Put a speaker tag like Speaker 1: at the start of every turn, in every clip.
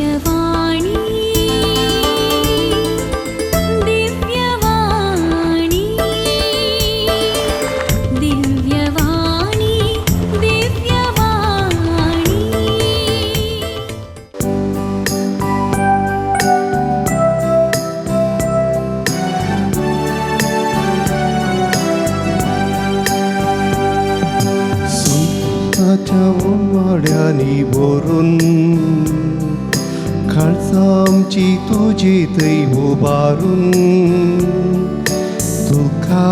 Speaker 1: दिव्यवाणी दिव्यवाणी दिव्यवाणी दिव्यवाणी।
Speaker 2: सुताच्या उमाळ्यांनी भरून काळजां आमची तुजी थंय उबारून तुका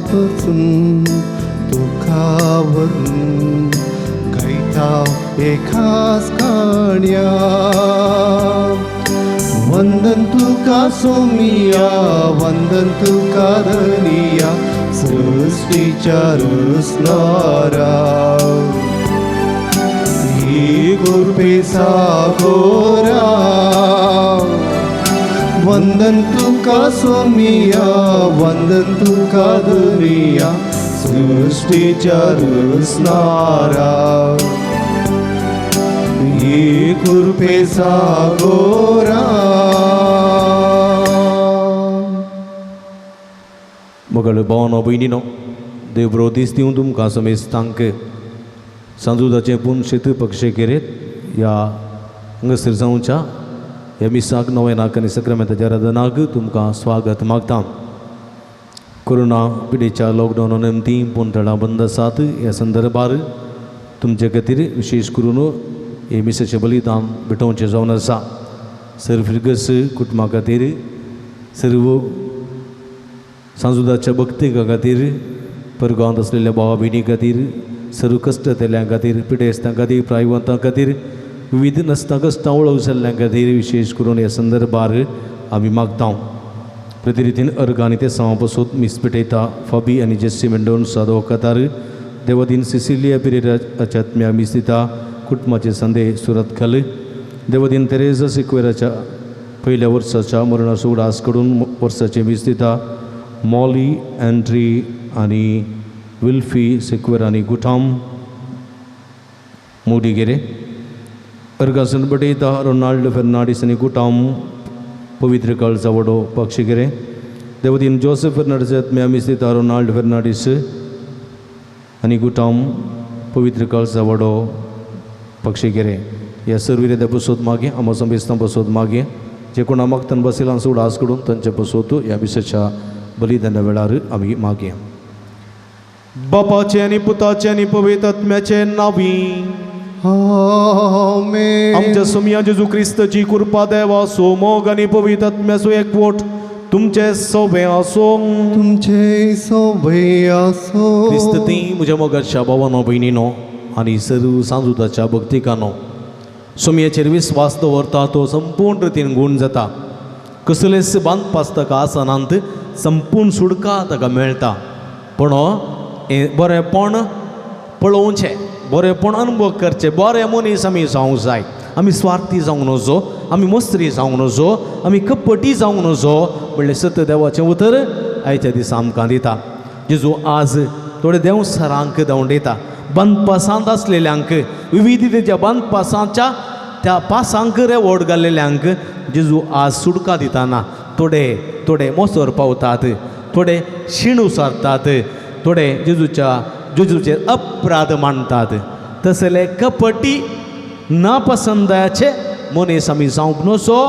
Speaker 2: वचून तुका व्हरून गायता एकाच काणया. वंदन तुका सोमिया, वंदन तुका धनिया, सृष्टीच्या रचणारा. ही कृपे सागोरा. वंदन तुका सोमिया, वंदन तुका धनिया, सृष्टीच्या रचणारा. ही कृपे सागोरा.
Speaker 3: मगळ भावानो भयणीनो, देव बरो दीस दिवं तुमकां. समेस्तांक सांजुदाचें पूण शेत पक्षे केरेत ह्या हांगासर जावच्या ह्या मिसाक, नवेनाक आनी सक्रामेंताच्या आराधनाक तुमकां स्वागत मागता. कोरोना पिडेच्या लॉकडावना निमतीं पूण थळां बंद आसात. ह्या संदर्भार तुमचे खातीर विशेश करून हे मिसाचें बलिदान भेटोवचें जावन आसा. सर्व फिर्गस कुटुंबा खातीर, सर्व सांजुदाच्या भक्तिका खातीर, परगांवांत आसलेल्या भावा भयणी खातीर, सर्व कश्टतेल्यां खातीर, पिडेस्तां खातीर, प्रायवंतां खातीर, विविध नसतां कश्टां वळख जाल्ल्यां खातीर विशेश करून ह्या संदर्भार आमी मागता. प्रतिरितीन अर्घ आनी ते सावा पसून मीस पेटयता फाबी आनी जेस्सी मेंडोन्सा दोकातार. देवदीन सिसिलिया पिरेराच्या आत्म्या मीस दिता कुटुंबाचे संदे सुरत खाल. देवदीन तेरेजा सिक्वेराच्या पयल्या वर्साच्या मरणाचो उडास कडून वर्साचे मीस दिता मॉली अँड्री आनी विल्फी सिक्वेर आनी गुठाम मुडिगेरे. अर्गासन बटयता रोनाल्ड फेर्नांडीस आनी गुठाम पवित्र काळचा वडो पक्षिगेरे. देवदीन जोसेफ फेर्नांडीस आत्म्या मीस दिता रोनाल्ड फेर्नांडीस आनी गुठाम पवित्र काळचा वडो पक्षिगेरे. ह्या सर्व बसोत मागे आमो समेस्तां बसोत मागे, जे कोणा मागतन बसिलां उडास कडून तांचे बसोत ह्या मिसाच्या बलिदाना वेळार आमी मागया. बापाचे आनी पुताचे आनी पवित्र आत्म्याचे नावी.
Speaker 2: आमेन.
Speaker 3: आमच्या सोमया जेजू क्रिस्ताची कृपा, देवा सोमोग आनी पवित्र आत्म्याचो एकवट तुमचे सोबे आसों.
Speaker 2: तुमचे सोबे आसो.
Speaker 3: क्रिस्त ती म्हज्या मोगाच्या भावानो भयणीनो आनी सर्व सांजुदाच्या भक्तिकानो, सोमयाचेर विस्वास दवरता तो संपूर्ण रितीन गूण जाता. कसलेच बांदपास ताका आसनात, संपूर्ण सुडका ताका मेळटा. पूण हें बरेंपण पळोवचें, बरेंपण अनुभव करचें, बरें मनीस आमी जावंक जाय. आमी स्वार्थी जावंक नजो, आमी मस्त्री जावंक नजो, आमी कपटी जावंक नजो म्हणलें सत्य देवाचें उतर आयच्या दिसा आमकां दिता. जेजू आज थोडे देंवसरांक धांवडयता, बांदपासांत आसलेल्यांक, विविधतेच्या बांदपासांच्या त्या पासांक रेवोड घाल्लेल्यांक जेजू आज सुडका दिताना थोडे थोडे मोसर पावतात, थोडे शीण उसारतात, थोडे जेजूचेर अपराध मांडतात. तसले कपटी नापसंदाचे मनीस आमी जावंक नजो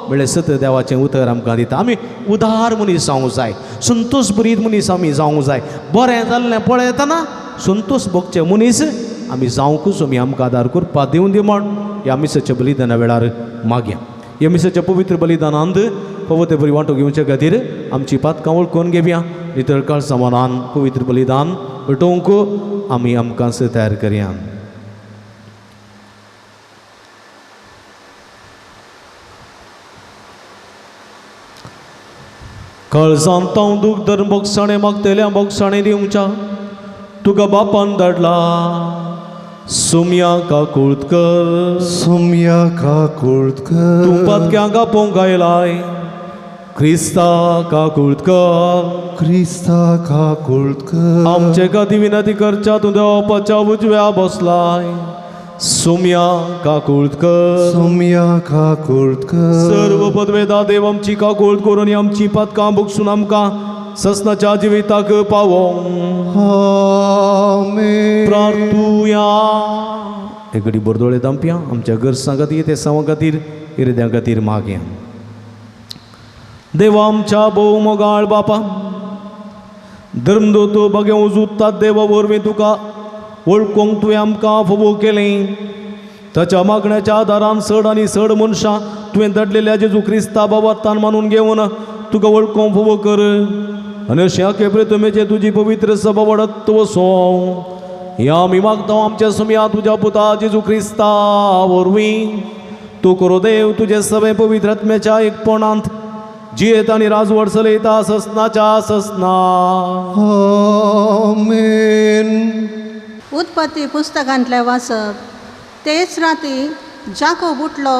Speaker 3: म्हणल्यार सत देवाचें उतर आमकां दिता. आमी उदार मनीस जावंक जाय, संतोश भरीत मनीस आमी जावंक जाय. बरें जाल्लें पळयतना संतोश भोगचे मनीस आमी जावंकूच आमी आमकां आदार करपाक दिवन दी म्हण ह्या मिसाच्या बलिदाना वेळार मागया. ह्या मिसाच्या पवित्र बलिदानांत पवते बरी वांटो घेवचे खातीर आमची पातकां वळखून घेवया. नितळ काळसा मनान पवित्र बलिदान भेटोवंक आमी आमकां तयार करया. काळजांत हांव दूख धरून बोगसाणें मागतल्या बोगसाणें दिवच्या तुका बापान धाडला. सुमया काकूळत कर.
Speaker 2: सुमया काकूळत कर.
Speaker 3: तूं पातक्यांक आपोवंक आयलाय, क्रिस्ता काकूळत कर.
Speaker 2: क्रिस्ता काकूळत कर.
Speaker 3: आमचे खातीर विनंती करच्या तूं देवाच्या उजव्या बसलाय. सोम्या काकूळत कर.
Speaker 2: सोमया काकूळत कर.
Speaker 3: सर्व पदवेदा देव आमची काकूळत करून आमची पातकां भोगसून आमकां ससनाच्या जिविताक पावो.
Speaker 2: आमेन.
Speaker 3: प्रार्थुया. एकडे बरदोळे दामप्या आमच्या गरजां खातीर, ते खातीर, इरद्यां खातीर मागया. देवा आमच्या भोव मोगाळ बापा, धर्मदूत बगे उजुत्तात देवा वरवीं तुका वळखूंक तुवें आमकां फोबो केलें. ताच्या मागण्याच्या आदारान चड आनी चड मनशां तुवें धाडलेल्या जेजू क्रिस्ता बाबातान मानून घेवन तुका वळखूंक फोबो कर आनी अशें केपरे तुमेचे तुजी पवित्र सभा वाडत वसो ह्या आमी मागता आमच्या सुमया तुज्या पुता जेजू क्रिस्ता वरवीं. तूं करो देव तुजे सगळे पवित्र आत्म्याच्या एकपणांत जियेत आनी राजवट चलयता ससनाच्या ससना.
Speaker 2: आमेन.
Speaker 4: उत्पत्ती पुस्तकांतलें वाचप. तेच राती जाकोब उठलो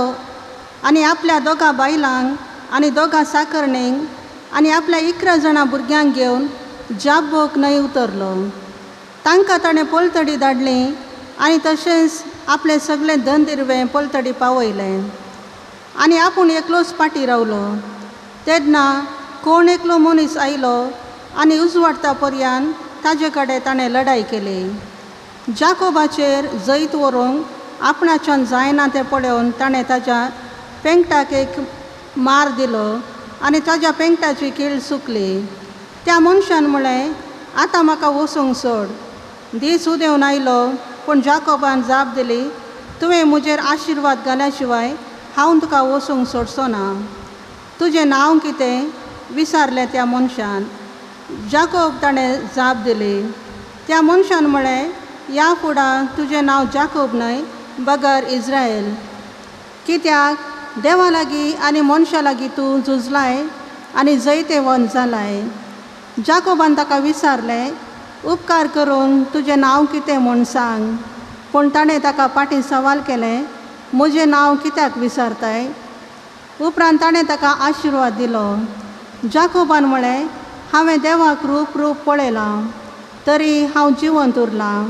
Speaker 4: आनी आपल्या दोगां बायलांक आनी दोगां साकरणींक आनी आपल्या 11 जाणां भुरग्यांक घेवन जाब्बोक न्हंय उतरलो. तांकां ताणें पलतडी धाडली आनी तशेंच आपलें सगळें धन दिरवें पलतडी पावयलें आनी आपूण एकलोच फाटीं रावलो. तेन्ना कोण एकलो मनीस आयलो आनी उजवाडता पर्यान ताजे कडेन ताणें लढाई केली. जाकोबाचेर जैत व्हरूंक आपणाच्यान जायना तें पळोवन ताणें ताज्या पेंगटाक एक मार दिलो आनी ताज्या पेंगटाची कीळ सुकली. त्या मनशान म्हळें, आतां म्हाका वचूंक सोड. दीस उदेवन आयलो, पूण जाकोबान जाप दिली, तुवें म्हजेर आशिर्वाद घाल्या शिवाय हांव तुका वचूंक सोडचो ना. तुजें नांव कितें? विचारलें त्या मनशान. जाकोब, ताणें जाप दिली. त्या मनशान म्हळें, ह्या फुडां तुजें नांव जाकोब न्हय बगर इज्रायल, कित्याक देवा लागीं आनी मनशा लागीं तूं झुजलाय आनी जैतेवंत जालाय. जाकोबान ताका विचारलें, उपकार करून तुजें नांव कितें म्हूण सांग. पूण ताणें ताका फाटीं सवाल केलें, म्हजें नांव कित्याक विचारताय? उपरांत ताणें ताका आशिर्वाद दिलो. जाकोबान म्हळें, हांवें देवाक रूप रूप पळयलां तरी हांव जिवंत उरलां.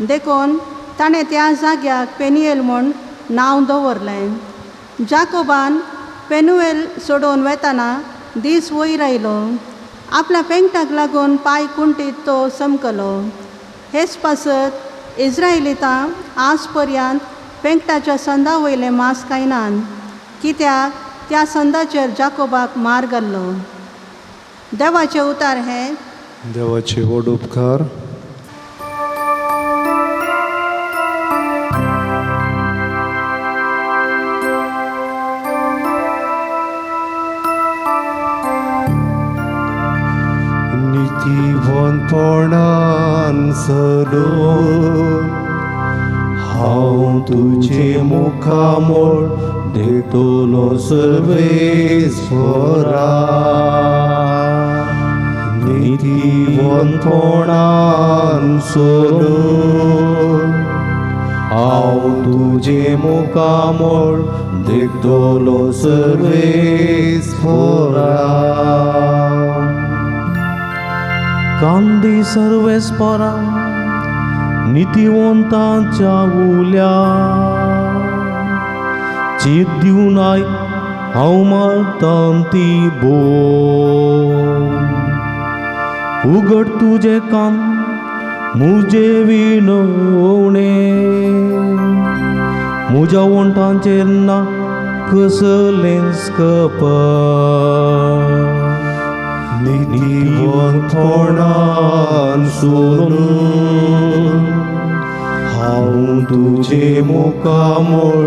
Speaker 4: देखून ताणें त्या जाग्याक पेनियल म्हूण नांव दवरलें. जाकोबान पेनुएल सोडून वेतना दीस वयर आयलो. आपल्या पेंगटाक लागून पांय कुंटीत तो चमकलो. हेच पासत इज्रायलितां आज पर्यंत पेंगटाच्या संदा वयलें मांस खायनात, कित्याक त्या संदाचेर जाकोबाक मार घाल्लो. देवाचें उतार हें.
Speaker 2: देवाचे व्हड उपकार. नितीवंतपणान चलून हांव तुजे मुखामोळ देखतलो सर्वेस्वरा. नितीवंतपणान चलून हांव तुजे मुखामोळ देखतलो सर्वेस्वरा.
Speaker 3: कांदी सर्वेस्परा नितीवंतांच्या उल्या चीत दिवन आयक हांव मारतां ती बोल. उगड तुजें काम म्हजे विनवणे, म्हज्या वण्टांचेर ना कसलेंच कपट.
Speaker 2: नितीवंतपणान चलून हांव तुजे मुखामोळ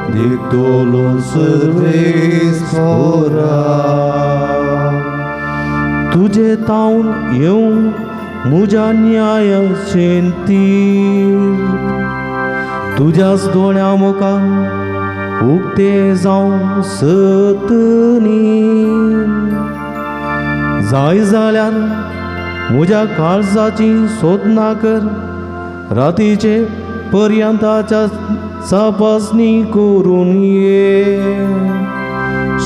Speaker 2: देखतलो सर्वेस्वरा.
Speaker 3: तुजे तावन येवं म्हज्या न्यायाचें तीर, तुज्याच दोळ्यां मुखार उक्ते जावं सतनी. जाय जाल्यार म्हज्या काळजाची सोदना कर, रातीचे पर्यंताच्या तपासणी करून ये.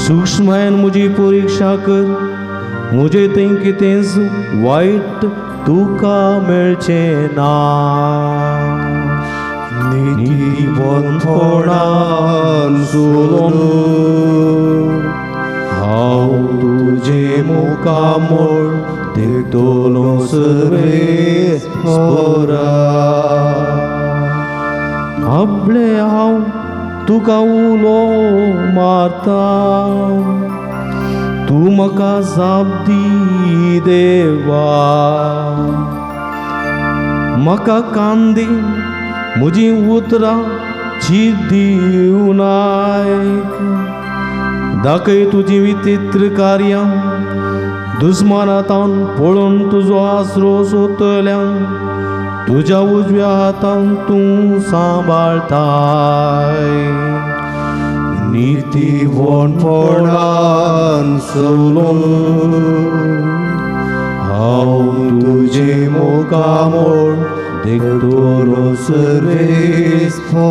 Speaker 3: सूक्ष्मायन म्हजी परिक्षा कर, म्हजे थंय कितेंच वायट तुका मेळचें ना.
Speaker 2: नीतिवंतपणान सोलून हांव तुजे मुखामळ देखतलो सर्वेस्पोरा.
Speaker 3: आपले हांव तुका उलो मारता, तूं म्हाका जाप दी देवा. म्हाका कान दी, म्हजीं उतरां चीत दिवन आयक. दाखय तुजी विचित्र कार्यां, दुस्मानातान पळोवन तुजो आसरो सोदतल्यांक तुज्या उजव्या हातान तूं सांबाळताय.
Speaker 2: नीतिवंतपणान सोलून हांव तुजे मुखामळ देखतलो सर्वेस्पोरा.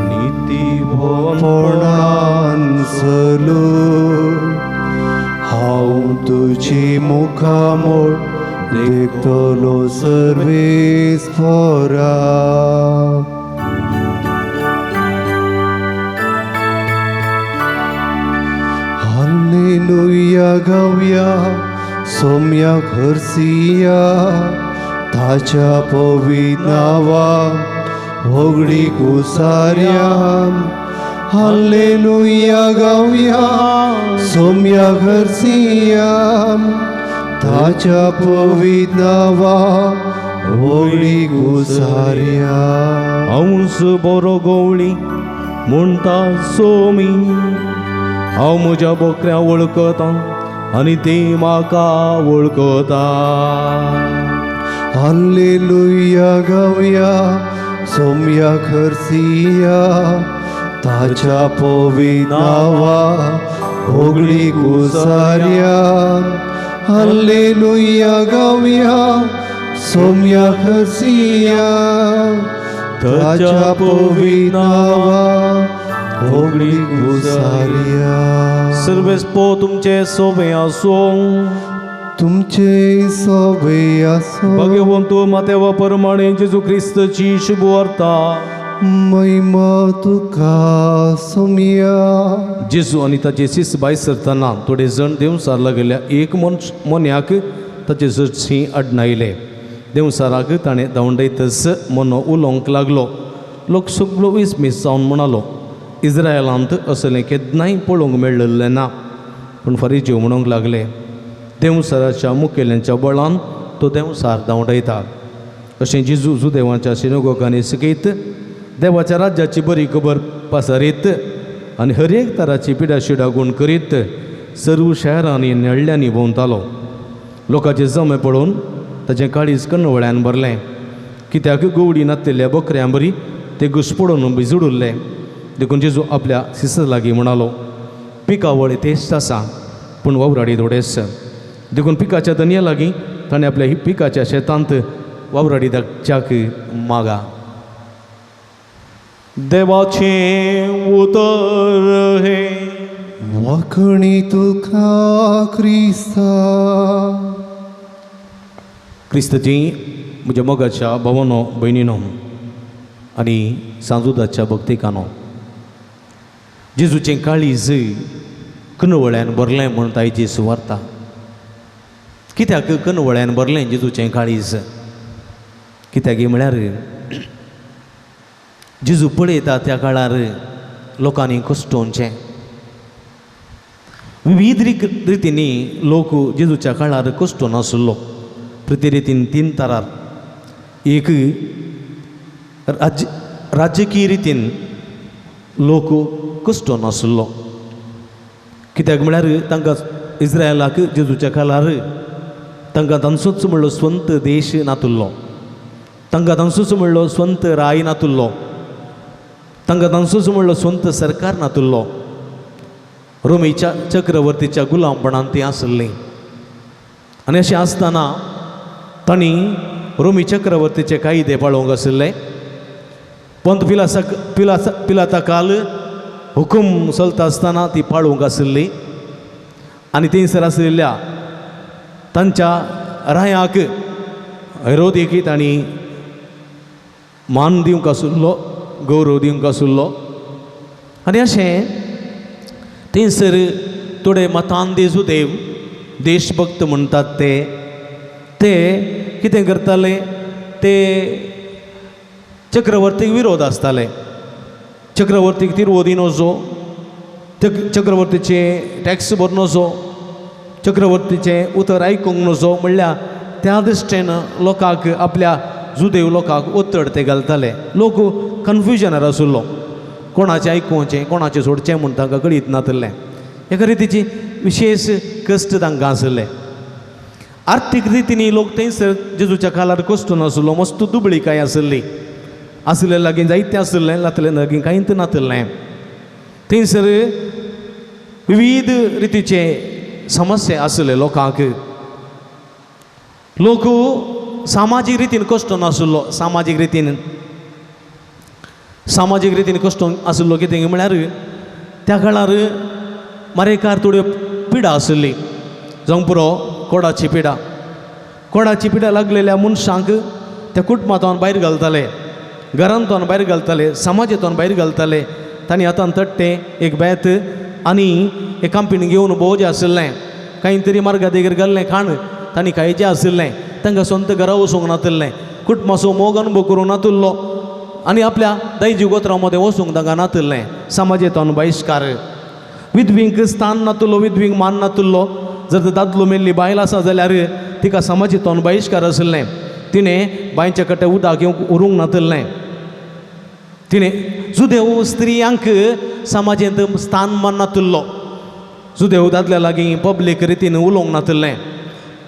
Speaker 2: नीतिवंतपणान सोलून हांव तुजे मुखामळ देखतलो सर्वेस्पोरा. हालेलुया गावया सोम्या घरसिया, ताच्या पवित्र नांवा होगडी कुसार्या. हालेलुया गावया सोम्या घरसिया, ताच्या पवित्र नांवा होगडी कुसार्या.
Speaker 3: हांवच बरो गवळी म्हणटा सोमी, हांव म्हज्या बकऱ्या वळखतां आनी ती म्हाका वळखता.
Speaker 2: हालेलुया गावया सोम्या खरसिया, ताच्या पवित्र नांवा होगडी कुसार्या. हालेलुया गावया सोम्या खरसिया, ताच्या पवित्र नांवा होगडी कुसार्या.
Speaker 3: सर्वेस्पो तुमचे सोबे आसूं,
Speaker 2: तुमचे सोबे आसूं.
Speaker 3: भगवंतु मातेवा परमाणे जेजू क्रिस्तची शुभवार्ता.
Speaker 2: महिमा तुका सोम्या.
Speaker 3: जेजू आनी ताचे शिस भायर सरतना थोडे जण देवसार लागल्या एक मोन्याक ताचे जर्शी आडनायले. देवसाराक ताणें धांवडयतच मनो उलोवंक लागलो. लोक सगळो विस्मीस जावन म्हणालो, इस्रायलांत असलें केन्नाय पळोवंक मेळिल्लें ना. पूण फारीज्यो म्हणूंक लागले, देवसाराच्या मुखेल्यांच्या बळान तो देवसार धांवडयता. अशें जेजू जुदेवाच्या सिनेगोगांनी शिकयत देवाच्या राज्याची बरी खबर पसरीत आनी हर एक तराची पिडाशिडा गूण करीत सर्व शहरांनी नळ्यांनी भोंवतालो. लोकांचे जमे पळोवन ताचें काळीज कणवळ्यान भरलें, कित्याक गोवडी नातिल्ल्या बकऱ्यां बरी ते घुसपडून भिजूड उरले. देखून जेजू आपल्या शिसां लागीं म्हणालो, पिकावळ तेच आसा पूण वावराडी थोडेच. देखून पिकाच्या दनया लागीं ताणें आपल्या पिकाच्या शेतांत वावराडी धाडच्याक मागा. देवाचें उतर हें.
Speaker 2: वाखणी तुका क्रिस्ता.
Speaker 3: क्रिस्तची म्हज्या मोगाच्या भावानो भयणीनो आनी सांजुदाच्या भक्तिकानो, जेजूचें काळीज कनवळ्यान भरलें म्हूण ताची सुवार्ता. कित्याक कनवळ्यान भरलें जेजूचें काळीज? कित्याक म्हळ्यार जेजू पळयता त्या काळार लोकांनी कश्टोवचें. विविध रितींनी लोक जेजूच्या काळार कश्टो नासलो. प्रति रितीन तीन तरार, एक राजकीय रितीन लोक कश्टो नासलो. कित्याक म्हळ्यार तांकां इस्रायलाक जेजूच्या काळार तांकां तांचोच म्हणलो स्वंत देश नातुल्लो, तांकां तांचोच म्हणलो स्वंत राय नातुल्लो, तांकां तांचोच म्हणलो स्वंत सरकार नातुल्लो. रोमीच्या चक्रवर्तीच्या गुलामपणान ती आसली. आनी अशें आसतना तांणी रोमी चक्रवर्तीचे कायदे पाळोवंक आशिल्ले. पंत पिलाता काल हुकूम चलता आसतना ती पाळोवंक आशिल्ली. आनी थंयसर आशिल्ल्या तांच्या रायाक हेरोदेकी तांणी मान दिवंक आशिल्लो, गौरव दिवंक आशिल्लो. आनी अशें थंयसर थोडे मतांदी जुदेव देशभक्त म्हणटात ते ते कितें करताले, ते चक्रवर्तीक विरोध आसताले. चक्रवर्तीक तिरवो दिनोचो, चक्रवर्तीचे टॅक्स भरनोचो, चक्रवर्तीचें उतर आयकूंक नजो म्हणल्यार त्या दृश्टेन लोकांक आपल्या जुदेव लोकांक उतड ते घालताले. लोक कन्फ्युजनार आशिल्लो, कोणाचें आयकुचें कोणाचें सोडचें म्हूण तांकां कळीत नातिल्लें. एका रितीची विशेश कश्ट तांकां आशिल्ले. आर्थीक रितीनी लोक थंयसर जेजूच्या काळार कश्ट नाशिल्लो, मस्त दुबळी कांय आशिल्ली. आशिल्ले लागीं जायतें आशिल्लें, नातलें लागीं कांयच नातिल्लें. थंयसर विविध रितीचे समस्या आशिल्ले लोकांक. लोक सामाजीक रितीन कश्ट नाशिल्लो, सामाजीक रितीन सामाजीक रितीन कश्ट आशिल्लो. कितें म्हळ्यार त्या काळार मारेकार थोड्यो पिडा आशिल्ली, जावंक पुरो कोडाची पिडा. कोडाची पिडा लागलेल्या मनशांक त्या कुटुंबांतल्यान भायर घालताले, घरांतल्यान भायर घालताले, समाजांतल्यान भायर घालताले. तांणी हातान तट्टें एक बेत आनी एक कांपीण घेवन भोवजें आशिल्लें, कांय तरी मार्गा देगेर घाल्लें खाण तांणी खायचें आशिल्लें. तांकां स्वंत घरा वचूंक नातिल्लें, कुटुंबाचो मोग अनुभव करूंक नातिल्लो आनी आपल्या दैजी गोत्रां मदें वचूंक तांकां नातिल्लें. समाजेंतल्यान बहिश्कार, विधवींक स्थान नातिल्लो, विधवींक मान नातिल्लो. जर दादलो मेल्ली बायल आसा जाल्यार तिका समाजेंतल्यान बहिश्कार आशिल्लें. तिणें बांयच्या कट्ट्या उदक घेवंक उरूंक नातिल्लें. तिणें जुदेव स्त्रियांक समाजेंत स्थान मान नातिल्लो. जुदेव दादल्या लागीं पब्लीक रितीन उलोवंक नातिल्लें,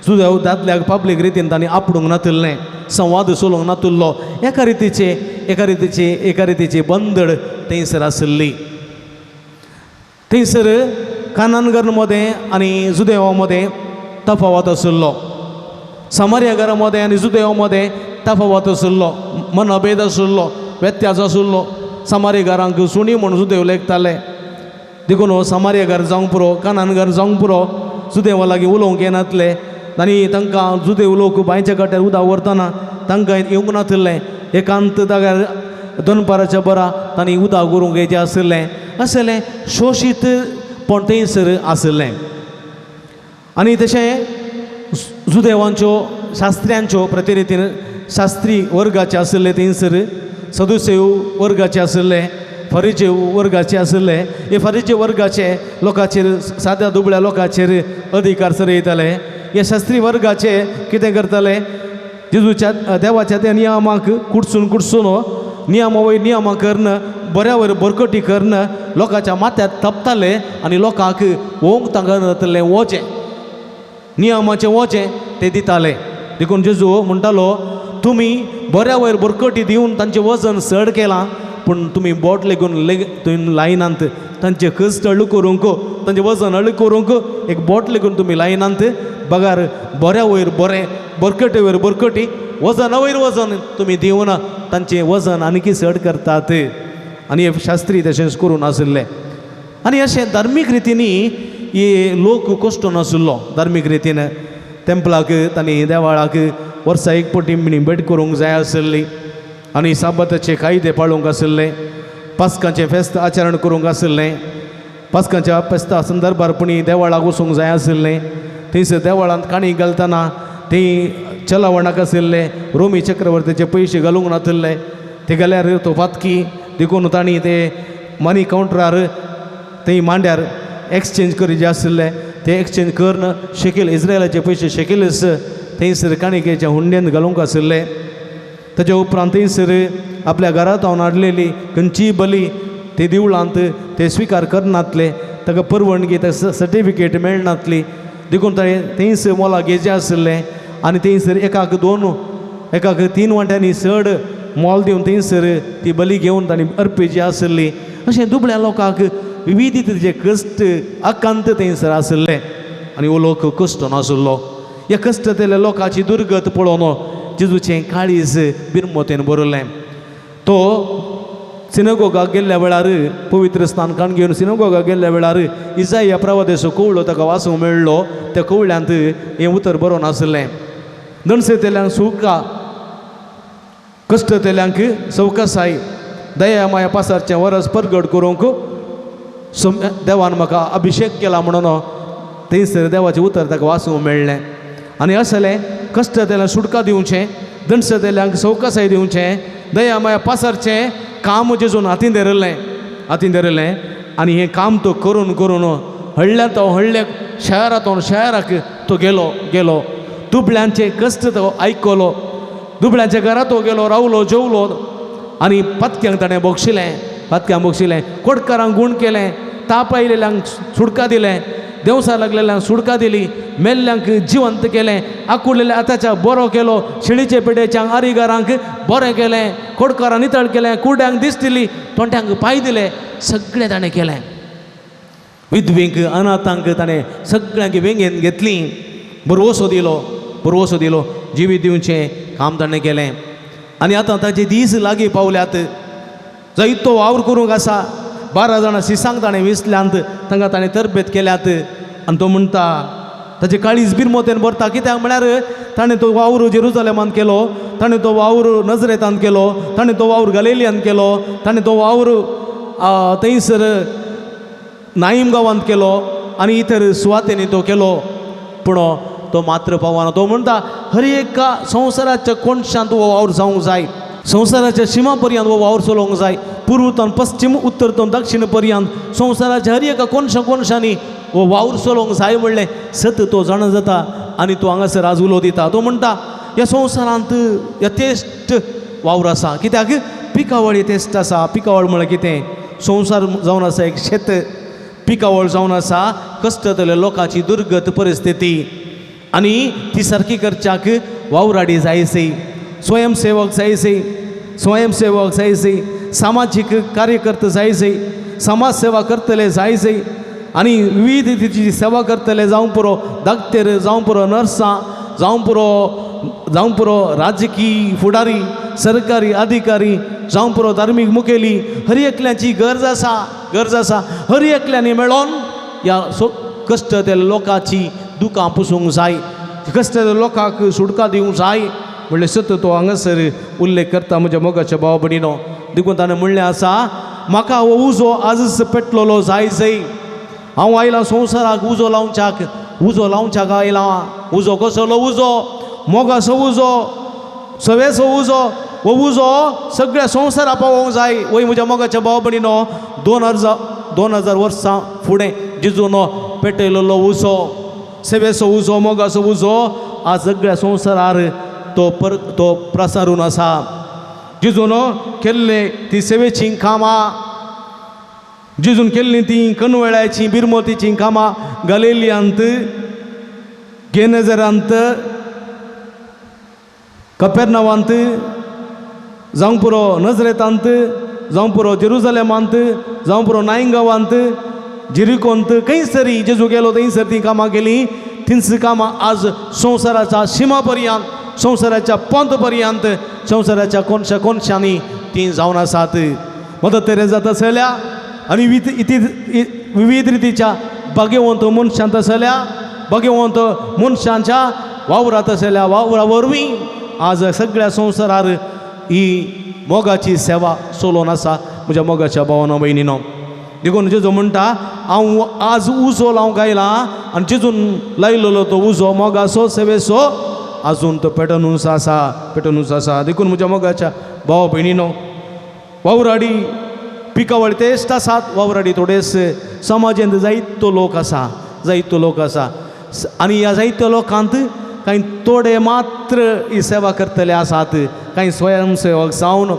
Speaker 3: जुदेव दादल्याक पब्लीक रितीन तांणी आपडूंक नातिल्लें, संवाद चलोवंक नातिल्लो. एका रितीचे एका रितीचे एका रितीचे बंदड थंयसर आशिल्ली. थंयसर कानानगर मदें आनी जुदेवा मदें तफावत आशिल्लो, समार्या घरा मदें आनी जुदेवा मदें तफावत आशिल्लो, मनभेद आशिल्लो, व्यत्यास आशिल्लो. समार्या घरांक सुणी म्हूण जुदेव लेखताले, देखून हो समार्या घर जावंक पुरो, कानान घर जावंक पुरो, जुदेवा लागीं उलोवंक येनातले. आनी तांकां जुदेव लोक बांयच्या काट्यार उदक व्हरतना तांकां येवंक नातिल्लें. एकांत जाग्यार दनपाराच्या बरा तांणी उदक व्हरूंक येचें आशिल्लें. आसलें शोशीत पण थंयसर आशिल्लें. आनी तशें जुदेवांच्यो शास्त्र्यांच्यो प्रतिनिधीन शास्त्री वर्गाचे आशिल्ले थंयसर, सदुसेव वर्गाचे आशिल्ले, फरिजेव वर्गाचे आशिल्ले. हे फरिजे वर्गाचे लोकांचेर, साद्या दुबळ्या लोकांचेर अधिकार चलयताले. हे शास्त्री वर्गाचे कितें करताले, जेजूच्या देवाच्या त्या नियमाक कुडसून कुडसून नियमा वयर नियमां करून बऱ्या वयर बरकटी करून लोकांच्या माथ्यार थपताले आनी लोकांक ओंक तांकां जातलें वोचें, नियमाचें वोचें ते दिताले. देखून जेजू म्हणटालो, तुमी बऱ्या वयर बरकटी दिवन तांचें वजन चड केलां, पूण तुमी बोट लेगून लेग तुमी लायनात, तांचें कश्ट हळू करूंक, तांचें वजन हळू करूंक एक बोट लेगून तुमी लायनात. बगार बऱ्या वयर बरें, बरकटे वयर बरकटी, वजना वयर वजन तुमी दिवन तांचें वजन आनीकी चड करतात. आनी हे शास्त्री तशेंच करून आशिल्ले. आनी अशें धार्मीक रितींनी हे लोक कश्ट नाशिल्लो. धार्मीक रितीन तेंपलाक तांणी देवाळाक वर्सा एक पटी भेट करूंक जाय आशिल्ली आनी साबाताचे कायदे पाळूंक आशिल्ले, पास्कांचें फेस्त आचरण करूंक आशिल्लें, पास्कांच्या फेस्ता संदर्भार पुणी देवाळाक वचूंक जाय आशिल्लें. थंयसर देवळांत काणी घालतना ती चलावणाक आशिल्ले, रोमी चक्रवर्तीचे पयशे घालूंक नातिल्ले, ते घाल्यार तो पातकी, देखून तांणी ते मनी कावंटरार थंय मांड्यार एक्सचेंज करीत आशिल्ले, ते एक्सचेंज करून शेकेल इस्रायलाचे पयशे शेकेलस थंयसर काणिकेच्या हुंड्यांत घालूंक आशिल्ले. ताच्या उपरांत थंयसर आपल्या घरांत हांव हाडलेली खंयचीय बली ते देवळांत ते स्विकार करनातले, ताका परवानगी ताका सर्टिफिकेट मेळनातली, देखून ताणें थंयसर मोला घेवचें आशिल्लें. आनी थंयसर एकाक दोन एकाक तीन वांट्यांनी चड मोल दिवन थंयसर ती बली घेवन तांणी अर्पेची आशिल्ली. अशें दुबळ्या लोकांक विविध तरेचे कश्ट आकांत थंयसर आशिल्ले आनी हो लोक कश्ट नाशिल्लो. ह्या कश्टांतल्या लोकांची दुर्गत पळोवन जेजूचें काळीज बिरमोतेन भरलें. तो सिनेगोगाक गेल्ल्या वेळार पवित्र स्थान काण घेवन सिनेगोगाक गेल्ल्या वेळार इजाया प्रवादेचो कवळो ताका वाचूंक मेळ्ळो. त्या कवळ्यांत हें उतर बरोवन आशिल्लें, दणसेतल्यान सुका कश्टतेल्यांक सवकासाय दया माया पासारचें वरस परगट करूंक देवान म्हाका अभिशेक केला म्हणून थंयसर देवाचें उतर ताका वाचूंक मेळ्ळें. आनी असलें कश्टतेल्यांक सुटका दिवचें, दणसतेल्यांक सवकासाय दिवचें, दया माया पासारचें काम जेजून हातीन धरिल्लें, हातीन धरिल्लें. आनी हें काम तो करून करून हळ्ळ्या तो हळ्ळ्या शहरांतून शहराक तो गेलो गेलो. दुबळ्यांचे कश्ट तो आयकलो, दुबळ्यांच्या घरा तो गेलो, रावलो, जेवलो आनी पातक्यांक ताणें बक्षिलें, पातक्यांक बक्षिलें, कोटकारांक गूण केलें, ताप आयिल्ल्यांक सुटका दिलें, देंवसार लागलेल्यांक सुटका दिली, मेल्ल्यांक जिवंत केलें, आकुडलेल्या आताच्या बरो केलो, शेळीचे पेडेच्या आरिगारांक बरें केलें, कोटकारां नितळ केलें, कुड्यांक दिसतिली, तोंट्यांक पांय दिले, सगळें ताणें केलें. विधवींक अनाथांक ताणें सगळ्यांक वेंगेन घेतली, भरवसो दिलो, भरवसो दिलो, जिवीत दिवचें काम ताणें केलें. आनी आतां ताचे दीस लागीं पावल्यात, जायतो वावर करूंक आसा. 12 जाणां सिसांक ताणें विसल्यांत, तांकां ताणें तरबेत केल्यात. आनी तो म्हणटा ताचे काळीज बिरमोतेन भरता, कित्याक म्हळ्यार ताणें तो वावर जेरुजलेमांत केलो, ताणें तो वावर नजरेतांत केलो, ताणें तो वावर गलेलियांत केलो, ताणें तो वावर थंयसर नाईम गांवांत केलो आनी इतर सुवातेंनी तो केलो. पूण तो मात्र पावना. तो म्हणटा हर एका संवसाराच्या कोनशांत हो वावर जावंक जाय, संवसाराच्या शिमा पर्यंत हो वावर चलोवंक जाय, पूर्वतून पश्चिम, उत्तरतून दक्षिण पर्यंत संवसाराच्या हर एका कोनशा कोनशांनी हो वावर चलोवंक जाय म्हणलें सत तो जाणा जाता. आनी तो हांगासर आज उलो दिता. तो म्हणटा ह्या संवसारांत यथेश्ट वावर आसा, कित्याक पिकावळ यथेश्ट आसा. पिकावळ म्हळ्यार कितें? संवसार जावन आसा एक शेत, पिकावळ जावन आसा कश्टतल्या लोकांची दुर्गत परिस्थिती आनी ती सारकी करच्याक वावराडी जायसी, स्वयंसेवक जायसी, स्वयंसेवक जायसी, सामाजीक कार्यकर्ते जायसी, समाज सेवा करतले जायसी आनी विविध रितीची सेवा करतले, जावं पुरो डाक्टर, जावं पुरो नर्सां, जावं पुरो, जावं पुरो राजकीय फुडारी, सरकारी अधिकारी, जावं पुरो धार्मीक मुखेली, हर एकल्याची गरज आसा, गरज आसा. हर एकल्यांनी मेळोन ह्या सो कश्ट त्या लोकांची दुकां पुसूंक जाय, कश्ट त्या लोकांक सुटका दिवंक जाय म्हणलें सत तो हांगासर उल्लेख करता म्हज्या मोगाच्या भाव भयणीनो. देखून ताणें म्हणलें आसा म्हाका हो उजो आजच पेटलेलो जाय जाय. हांव आयलां संवसाराक उजो लावच्याक, उजो लावच्याक आयलां. उजो कसलो उजो? मोगाचो उजो, सवेचो उजो. हो उजो सगळ्या संवसारा पावोवंक जाय. वय म्हज्या मोगाच्या भाव भयणीनो, 2000 वर्सां फुडें जेजून पेटयलेलो उजो, सेवेचो उजो, मोगाचो उजो आज सगळ्या संवसारार तो तो प्रसारून आसा. जेजून केल्ले ती सेवेचीं कामां, जेजून केल्लीं तीं कनवळ्याचीं बिरमोतीचीं कामां गलेलियांत, गेनेजरांत, कपेरनावांत, जावं पुरो नजरेतांत, जावं पुरो जेरुजलेमांत, जावं पुरो नायंगांवांत, जिरिकोंत, खंयसरी जेजू गेलो थंयसर तीं कामां केलीं. तींच कामां आज संवसाराच्या शिमा पर्यंत, संवसाराच्या पोंत पर्यंत, संवसाराच्या कोनशा कोनशांनी तीं जावन आसात. मदत तेरेजा आसल्या आनी विविध रितीच्या भाग्यवंत मनशांत आसल्या, भाग्यवंत मनशांच्या वावरांत आसल्या वावरा वरवीं आज सगळ्या संवसारार ही मोगाची सेवा चलोवन आसा म्हज्या मोगाच्या भावानो भयणीनो. देखून जेजू म्हणटा हांव आज उजो लावंक आयला आनी जेजून लायलेलो तो उजो मोगाचो सेवेचो आजून तो पेटनूच आसा, पेटनूच आसा. देखून म्हज्या मोगाच्या भाव भयणीनो, वावराडी पिकावळ तेश्ट आसात, वावराडी थोडेच समाजांत जायतो लोक आसा, जायतो लोक आसा आनी ह्या जायत्या लोकांत कांय थोडे मात्र ही सेवा करतले आसात. कांय स्वयंसेवक जावन,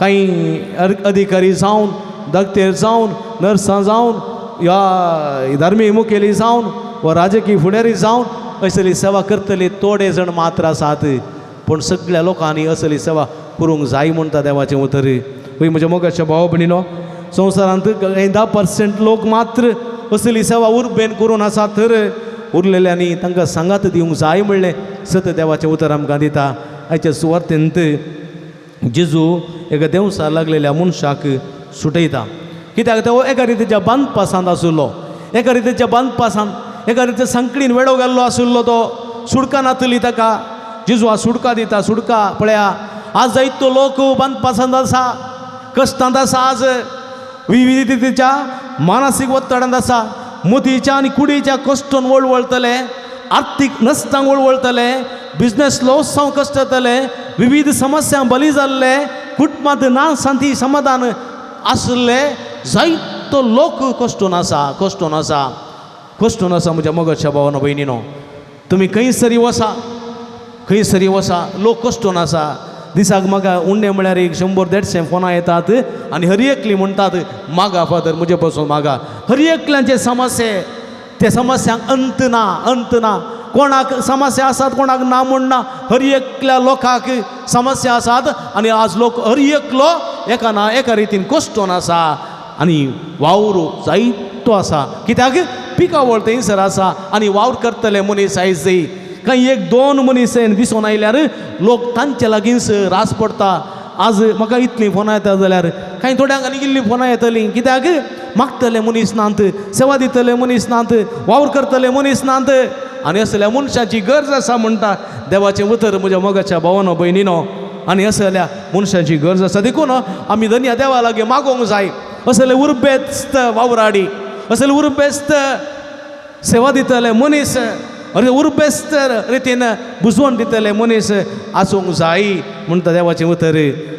Speaker 3: कांय अधिकारी जावन, डॉक्टर जावन, नर्सां जावन, ह्या धार्मीक मुखेली जावन वा राजकीय फुडारी जावन असली सेवा करतले थोडे जण मात्र आसात. पूण सगळ्या लोकांनी असली सेवा करूंक जाय म्हणटा देवाचें उतर. वय म्हज्या मोगाच्या भाव भयणीनो, संवसारांत 10% लोक मात्र असली सेवा उर्बेन करून आसात, तर उरलेल्यांनी तांकां सांगात दिवंक जाय म्हणलें सत देवाचें उतर आमकां दिता. आयच्या सुवातेंत जेजू एका देंवसार लागलेल्या मनशाक सुटयता, कित्याक तो एका रितीच्या बांदपासांत आशिल्लो, एका रितीच्या बांदपासांत, एका रितीच्या सांकळीन वेडो घाल्लो आशिल्लो. तो सुडका नातली ताका जेजू आज सुडका दिता. सुडका पळया, आज जायतो लोक बांदपासांत आसा, कश्टांत आसा, आज विविधतेच्या मानसीक ಒತ್ತಡದ आसा, मोतीच्या आनी कुडीच्या कश्टून वळवळतले, आर्थीक नश्टांक वळवळतले, बिजनेस लॉस जावं कश्ट जातले, विविध समस्या बली जाल्ले, कुटुंबांत ना शांती समाधान आशिल्ले जायतो लोक कश्टून आसा, कश्टून आसा, कश्टून आसा. म्हज्या मोगाच्या भावानो भयणीनो, तुमी खंयसरी वसा, खंयसरी वसा, लोक कश्टून आसा. दिसाक म्हाका उणें म्हळ्यार एक 100 150 फोनां येतात आनी हर एकली म्हणटात मागा फादर म्हजे पासून मागा. हर एकल्यांचे समस्ये, ते समस्यांक अंत ना, अंत ना. कोणाक समस्या आसात, कोणाक ना म्हण ना. हर एकल्या लोकांक समस्या आसात आनी आज लोक हर एकलो एका ना एका रितीन कश्टून आसा आनी वावर जायतो आसा. कित्याक पिकावळ थंयसर आसा आनी वावर करतले मनीस आयज कांय एक दोन मनीस दिसून आयल्यार लोक तांचे लागींच रास पडटा. आज म्हाका इतलीं फोनां येता जाल्यार कांय थोड्यांक आनी इल्लीं फोनां येतलीं. कित्याक मागतले मनीस नात, सेवा दितले मनीस नात, वावर करतले मनीस नात आनी असल्या मनशाची गरज आसा म्हणटा देवाचें उतर म्हज्या मोगाच्या भावानो भयणीनो. आनी असल्या मनशाची गरज आसा देखून आमी धन्या देवा लागीं मागोवंक जाय असले उर्बेस्त वावराडी, असले उर्बेस्त सेवा दितले मनीस, अरे उर्बेस्त रितीन बुजवण दितले मनीस आसूंक जाय म्हणटा देवाचें उतर.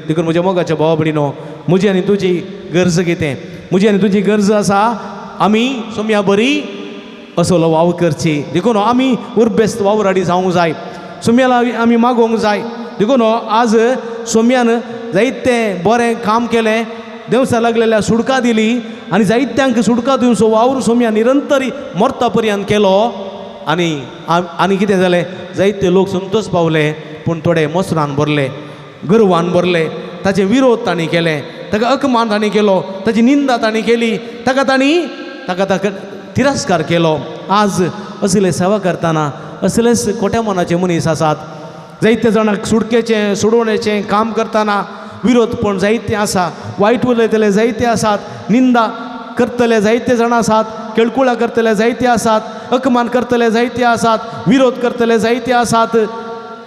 Speaker 3: देखून म्हज्या मोगाच्या भावा भयणीनो, म्हजी आनी तुजी गरज कितें, म्हजी आनी तुजी गरज आसा आमी सोम्या बरी असलो वावर करची. देखून आमी उर्बेस्त वावराडी जावंक जाय, सोम्याला आमी मागोवंक जाय. देखून आज सोम्यान जायतें बरें काम केलें, देवसा लागलेल्या सुडका दिली आनी जायत्यांक सुडका दिवचो वावर सोम्या निरंतरी मरता पर्यंत केलो. आनी आनी कितें जालें, जायते लोक संतोश पावले पूण थोडे मोसरान भरले, गर्वान भरले, ताचे विरोध तांणी केले, ताका अपमान तांणी केलो, ताची निंदा तांणी केली, ताका तांणी ताका ताका तिरस्कार केलो. आज असले सेवा करतना असलेच खोट्या मनाचे मनीस आसात. जायते जाणांक सुटकेचें सोडोवण्याचें काम करतना विरोध पण जायते आसा, वायट उलयतले जायते आसात, निंदा करतले जायते जाण आसात, केळकुळां करतले जायते आसात, अपमान करतले जायते आसात, विरोध करतले जायते आसात,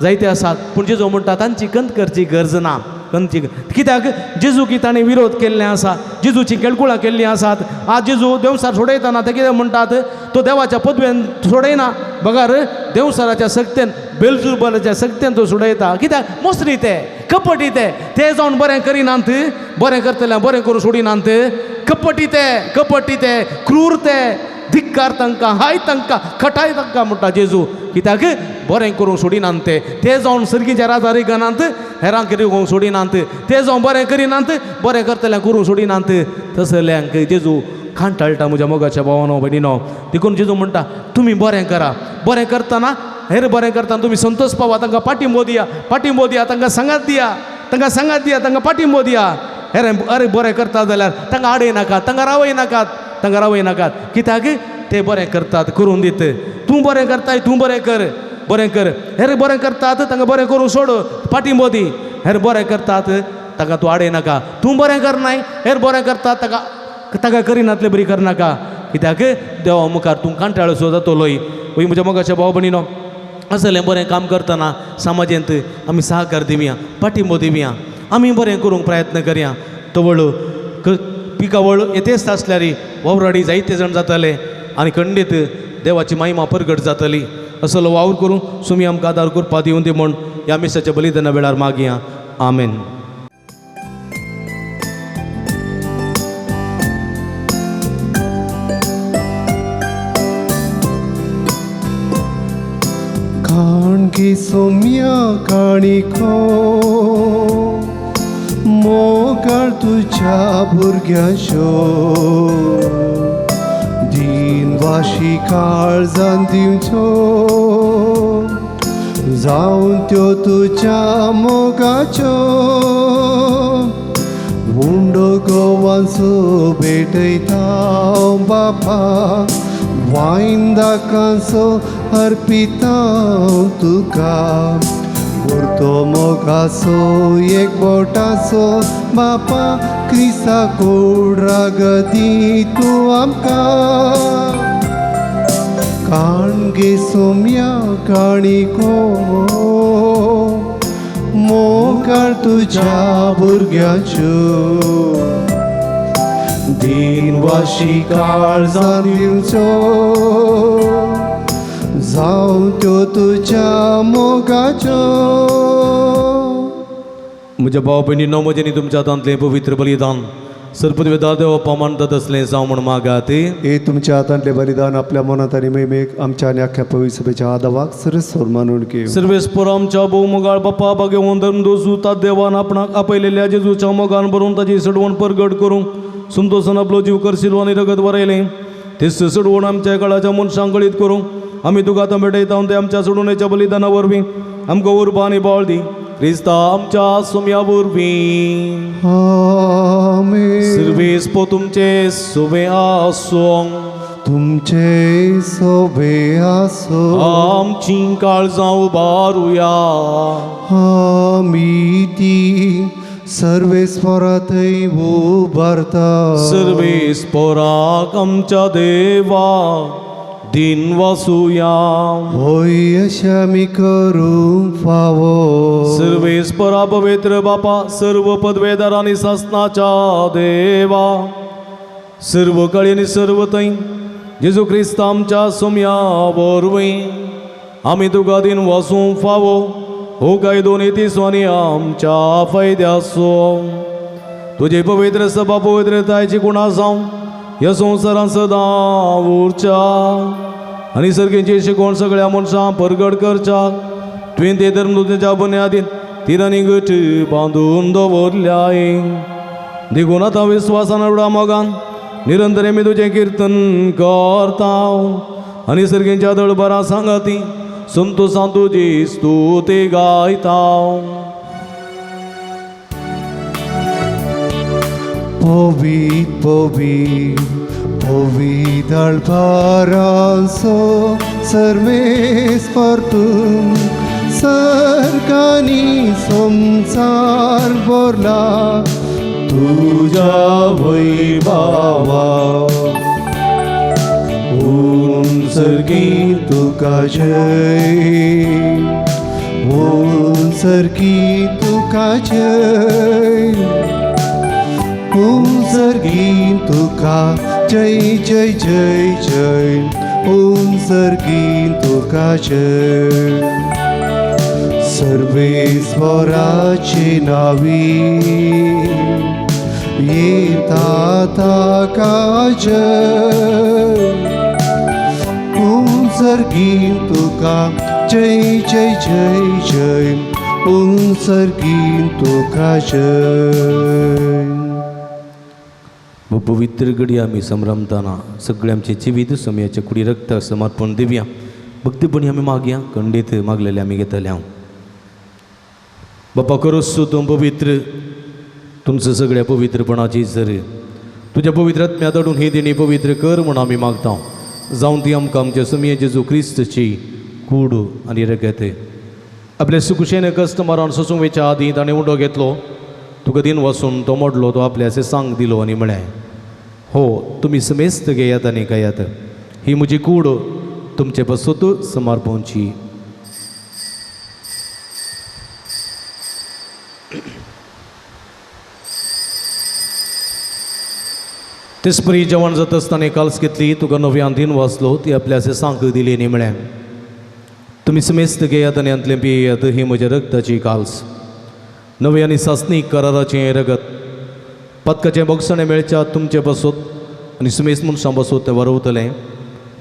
Speaker 3: जायते आसात. पूण जेजू म्हणटा तांची कंत करची गरज ना, कंतची. कित्याक जेजू की ताणें विरोध केल्ले आसा, जेजूची केळकुळां केल्लीं आसात. आज जेजू देवसार सोडयतना ते कितें म्हणटात, तो देवाच्या पदवेन सोडयना बगर देवसाराच्या सक्तेन बेलजुबाच्या सक्तेन तो सोडयता. कित्याक मोसरी ते कपटी ते, ते जावन बरें करिनात, बरें करतले बरें करूं सोडिनात, कपटी ते, कपटी ते, क्रूर ते, धिक्कार तांकां, हाय तांकां, खटाय तांकां म्हणटा जेजू. कित्याक बरें करूंक सोडिनात ते, ते जावन सर्गीच्या राजारी गनात हेरांक करूंक सोडिनात, ते जावन बरें करिनात, बरें करतल्यांक करूंक सोडिनात. तसल्यांक जेजू कांटाळटा म्हज्या मोगाच्या भावानो भयणीनो. देखून जेजू म्हणटा तुमी बरें करा, बरें करतना हेर बरें करतना तुमी संतोश पावा, तांकां पाठिंबो दिया, पाठिंबो दिया, तांकां सांगात दिया, तांकां सांगात दिया, तांकां पाठिंबो दिया. हेर अरे बरें करता जाल्यार तांकां आडय नाकात, तांकां रावय नाकात, तांकां रावय नाकात. कित्याक ते बरें करतात करून दित. तूं बरें करताय, तूं बरें कर, बरें कर. हेर बरें करतात तांकां बरें करूं सोड, पाठिंबो दी. हेर बरें करतात तांकां तूं आडय नाका, तूं बरें करनाय, हेर बरें करतात ताका ताका करिनातले बरी करनाका. कित्याक देवा मुखार तूं कांटाळसो जातलोय. वय म्हज्या मोगाच्या भाव भयणीनो, असलें बरें काम करतना समाजेंत आमी सहकार दिवया, पाठिंबो दिवया, आमी बरें करूंक प्रयत्न करया. तवळ पिकावळ येतेच आसल्यार वावराडी जायते जाण जातले आनी खंडीत देवाची महिमा परगट जातली. असलो वावर करूं सुमी आमकां आदार करपा दिवं दी म्हूण ह्या मिसाच्या बलिदाना वेळार मागया. आमेन.
Speaker 2: काणकी सोम्या काणिको मोगाळ तुज्या भुरग्यांच्यो दीन वाशी काळजान दिवच्यो जावन त्यो तुज्या मोगाच्यो उंडो गोवांचो भेटयता बापा वायन दाकांचो अर्पिता तुका उरतो मोगाचो एक बोटाचो बापा क्रिसा कोड रागदी तूं आमकां काणगे सोम्या काणिको मोगाळ तुज्या भुरग्याच्यो दिनवाशी काळजान दिवच्यो जावं त्यो तुज्या मोगाच्यो.
Speaker 3: म्हज्या भाव भयणीनो, म्हजें न्ही तुमच्या हातांतलें पवित्र बलिदान सरपदवेदा देव मानतात तसलें जावं म्हूण मागात.
Speaker 2: हे तुमच्या हातांतले बलिदान आपल्या मनात आनी महिमेक आमच्या आनी आख्या पवित्र सभेच्या आदावाक सरस्वर मानून घेव.
Speaker 3: सर्वेस्पर आमच्या भोवमोगाळ बाप्पा, भाग्यवंत धर्मदोसू तात देवान आपणाक आपयलेल्या जेजूच्या मोगान भरून ताची सडवण परगट करूंक संतोसान आपलो जीव करशिलो आनी रगत वरयलें. तेच सडवण आमच्या काळाच्या मनशांक कळीत करूंक आमी तुका आतां भेटयता. ते आमच्या सोडवणेच्या बलिदाना वरवीं आमकां उर्बा आनी बळ दी, क्रिस्ता आमच्या सुम्या वरवीं.
Speaker 2: आमेन.
Speaker 3: सर्वेस्पो तुमचे सुवे आसूं.
Speaker 2: तुमचे सोबे आसो.
Speaker 3: आमची काळजां उबारुया.
Speaker 2: आमी ती सर्वेस्वरा थंय उबारता.
Speaker 3: सर्वेस्पोराक आमच्या देवा दिन वासुया.
Speaker 2: होय, अशें आमी करूंक फावो.
Speaker 3: सर्वेस्परा पवित्र बापा, सर्व पदवेदार आनी सासनाच्या देवा, सर्व कळी आनी सर्व थंय जेजू क्रिस्त आमच्या सोम्या वरवीं आमी तुका दिन वासूंक फावो. हो कायदो नितीसो आनी आमच्या फायद्याचो. तुजे पवित्र सभा पवित्रतायची गुणा जावं ह्या संवसारांत सदां उरच्या आनी सर्गेची शिकवण सगळ्या मनशां परगट करच्या. तुवें ते धर्मदूताच्या बुन्यादीन तिरांनी गट बांदून दवरल्याय. देखून आतां विस्वासान एवढा मोगान निरंतर आमी तुजें किर्तन करता आनी सर्गेच्या दळबरां सांगाती संतोसान तुजी स्तुती गायता.
Speaker 2: पवीत पवीत पवीत अळभारांचो सर्वेस्पर तूं, सर्गांनी संवसार भरला तुज्या वैभावा. उंचरगी तुका जय, उंचरगी तुका जय, उंचरगी तुका जय जय जय जय, उंचरगी तुका जय. सर्वेस्वराचे नावी येता ताका जय, उंचरगी तुका जय जय जय जय, उंचरगी तुका जय.
Speaker 3: पवित्र घडी आमी संभ्रमताना सगळे आमचे जिवीत समयाच्या कुडी रक्त समर्पण दिवया. भक्तीपणी आमी मागया, खंडीत मागलेले आमी घेतले. हांव बापा करोस तूं पवित्र, तुमचं सगळ्या पवित्रपणाची सर तुज्या पवित्र आत्म्या धाडून ही देणी पवित्र कर म्हूण आमी मागता. जावन ती आमकां आमच्या समये जेजू क्रिस्तची कूड आनी रगत. आपल्या सुकुशेन कश्ट मारून सोसूंक वयच्या आदीं ताणें उंडो घेतलो, तुका दिन वसून तो मोडलो, तो आपल्या सांग दिलो आनी म्हळें, हो तुमी समेस्त घेयात आनी खायात, ही म्हजी कूड तुमचे पासत समर्पणची. तेचपरी जेवण जाता आसतना काल्स घेतली, तुका नव्यान दिन वाचलो, ती आपल्या सांग दिली आनी म्हळें, तुमी समेस्त घेयात आनी हांतलें पियेयात, ही म्हज्या रक्ताची काल्स, नवे आनी सासणी कराराचें रगत, पदकाचें बोगसणें मेळच्या तुमचे पासत आनी सुमेस्त मनशां पासत तें वरवतलें,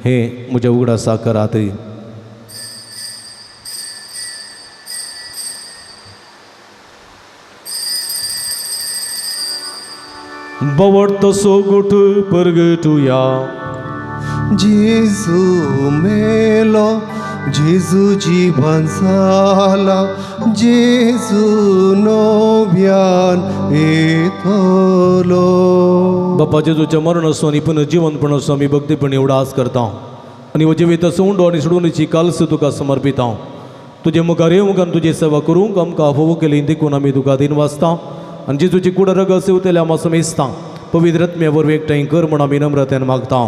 Speaker 3: हें म्हज्या उगडासा करात. बवड तसो गुठ परगटुया.
Speaker 2: जेजू मेलो, जेजू जीवन जाला, जेजू नव्यान येतलो.
Speaker 3: बापा जेजूचें मरण आसूं आनी पुनर्जिवनपण आसूं आमी भक्तीपणी उडास करता आनी हो जिवीत उंडो आनी सोडूनची काल्स तुका समर्पिता. तुजे मुखार येवंक आनी तुजी सेवा करूंक आमकां फोव केली देखून आमी तुका दिन वाचता आनी जेजूची कूड रगत सेवतल्या आमकां समेजता. पवित्र आत्म्या वरवीं एकठांय कर म्हूण आमी नम्रतेन मागता.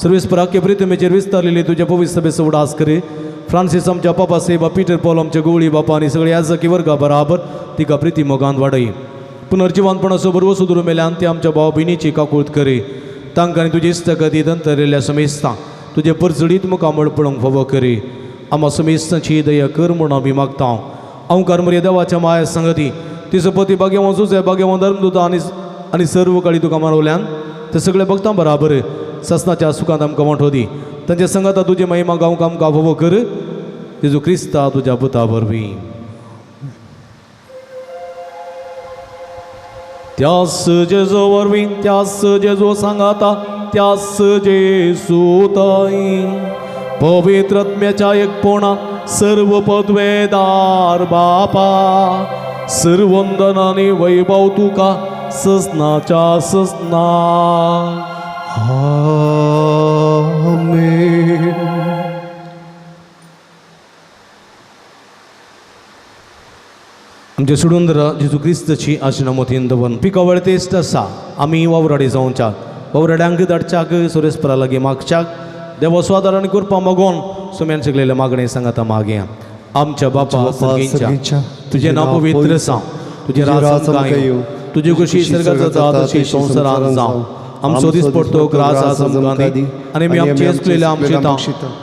Speaker 3: सर्वेस्पराके प्रितमेचेर विस्तारलेली तुज्या पवित्र सभेचो उडास करी फ्रांसीस आमच्या पापा सेबा पीटर पॉल आमच्या गोवळी बापा आनी सगळे याजकी वर्गा बराबर तिका प्रिती मोगान वाडय. पुनर्जिवनपणाचो बरवो सुदरू मेल्यान ती आमच्या भाव भयणीची काकूळत करी. तांकां आनी तुजी इश्टागती दंतरिल्ल्या समेस्तां तुजे परजळीत मुखामळ पळोवंक फावो करी. आमा समेस्तांची दया कर म्हूण आमी मागता. अंकार मरे देवाच्या माया संगती तिचो पती भाग्यवान सुसे भाग्यवान धर्मदूत आनी आनी सर्व काळी तुका मानवल्यान ते सगळे भक्तां बराबर ससनाच्या सुखांत आमकां वांटो दी. तांच्या संगाता तुजी महिमा गावंक आमकां फावो कर. जेजू क्रिस्ता तुज्या पुता वरवीं. त्यास जेजू वरवीं त्यास जेजू सांगाता त्यास जेजू ताई पवित्र आत्म्याच्या एकपणा सर्व पदवेदार बापा सर्वंदन आनी वैभव तुका ससनाच्या ससना.
Speaker 2: आमेन.
Speaker 3: आमचे सोडून जेजू क्रिस्तची आशिना मोतीन दवरून पिकावळ तेस्ट आसा. आमी वावराडी जावच्याक वावराड्यांक धाडच्याक सुरेस्परा लागीं मागच्याक देवा स्वादार आनी कृपा मागोन सुम्यान शिकलेले मागणें सांगाता मागया. आमच्या बापा सर्गींच्या तुजें नांव पवित्र जावं, तुजें राज आमकां येवं, तुजी खुशी सर्गात जाता तशी संवसारांत जावं. आमचो दिसपडतो ग्रास आज आमकां दी आनी आमी आमचे चुकलेले आमचे तां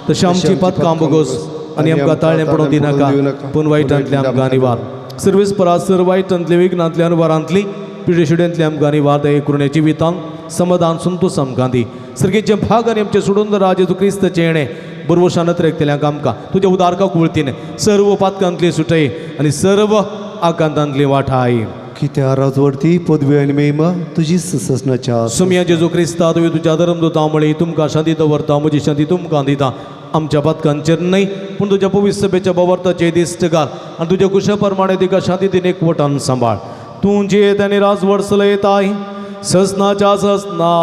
Speaker 3: तशें आमची पातकां बोगोस आनी आमकां ताळें पडोवंक दिनाका पूण वायटांतले आमकां निवार. सर्वीस परासर वायटांतली विघ्नांतली अनुवारांतली पिडेशिडेंतली आमकां निवार. दये करुणे जिवितांत समाधान संतोष आमकां दी. सर्गेचे भाग आनी आमचे सोडून राज जेजू क्रिस्तचें येणें बरवशान रेखतल्यांक आमकां तुज्या उदारका कुळतीन सर्व पातकांतली सुटय आनी सर्व आकांतांतली वाठाय.
Speaker 2: कित्या राजवर्ती पदवी आनी महिमा तुजी ससनाच्या.
Speaker 3: सुमया जेजू क्रिस्ता तुवें तुज्या धर्मदूता म्हळी तुमकां शांती दवरता म्हजी शांती तुमकां दिता. आमच्या पातकांचेर न्हय पूण तुज्या पवित्र सभेच्या बावर्ताचे दिश्ट घाल आनी तुज्या कुशा प्रमाणे तिका शांती दिन एकवटान सांबाळ. तूं जियेत आनी राजवट चलयताय ससनाच्या ससना.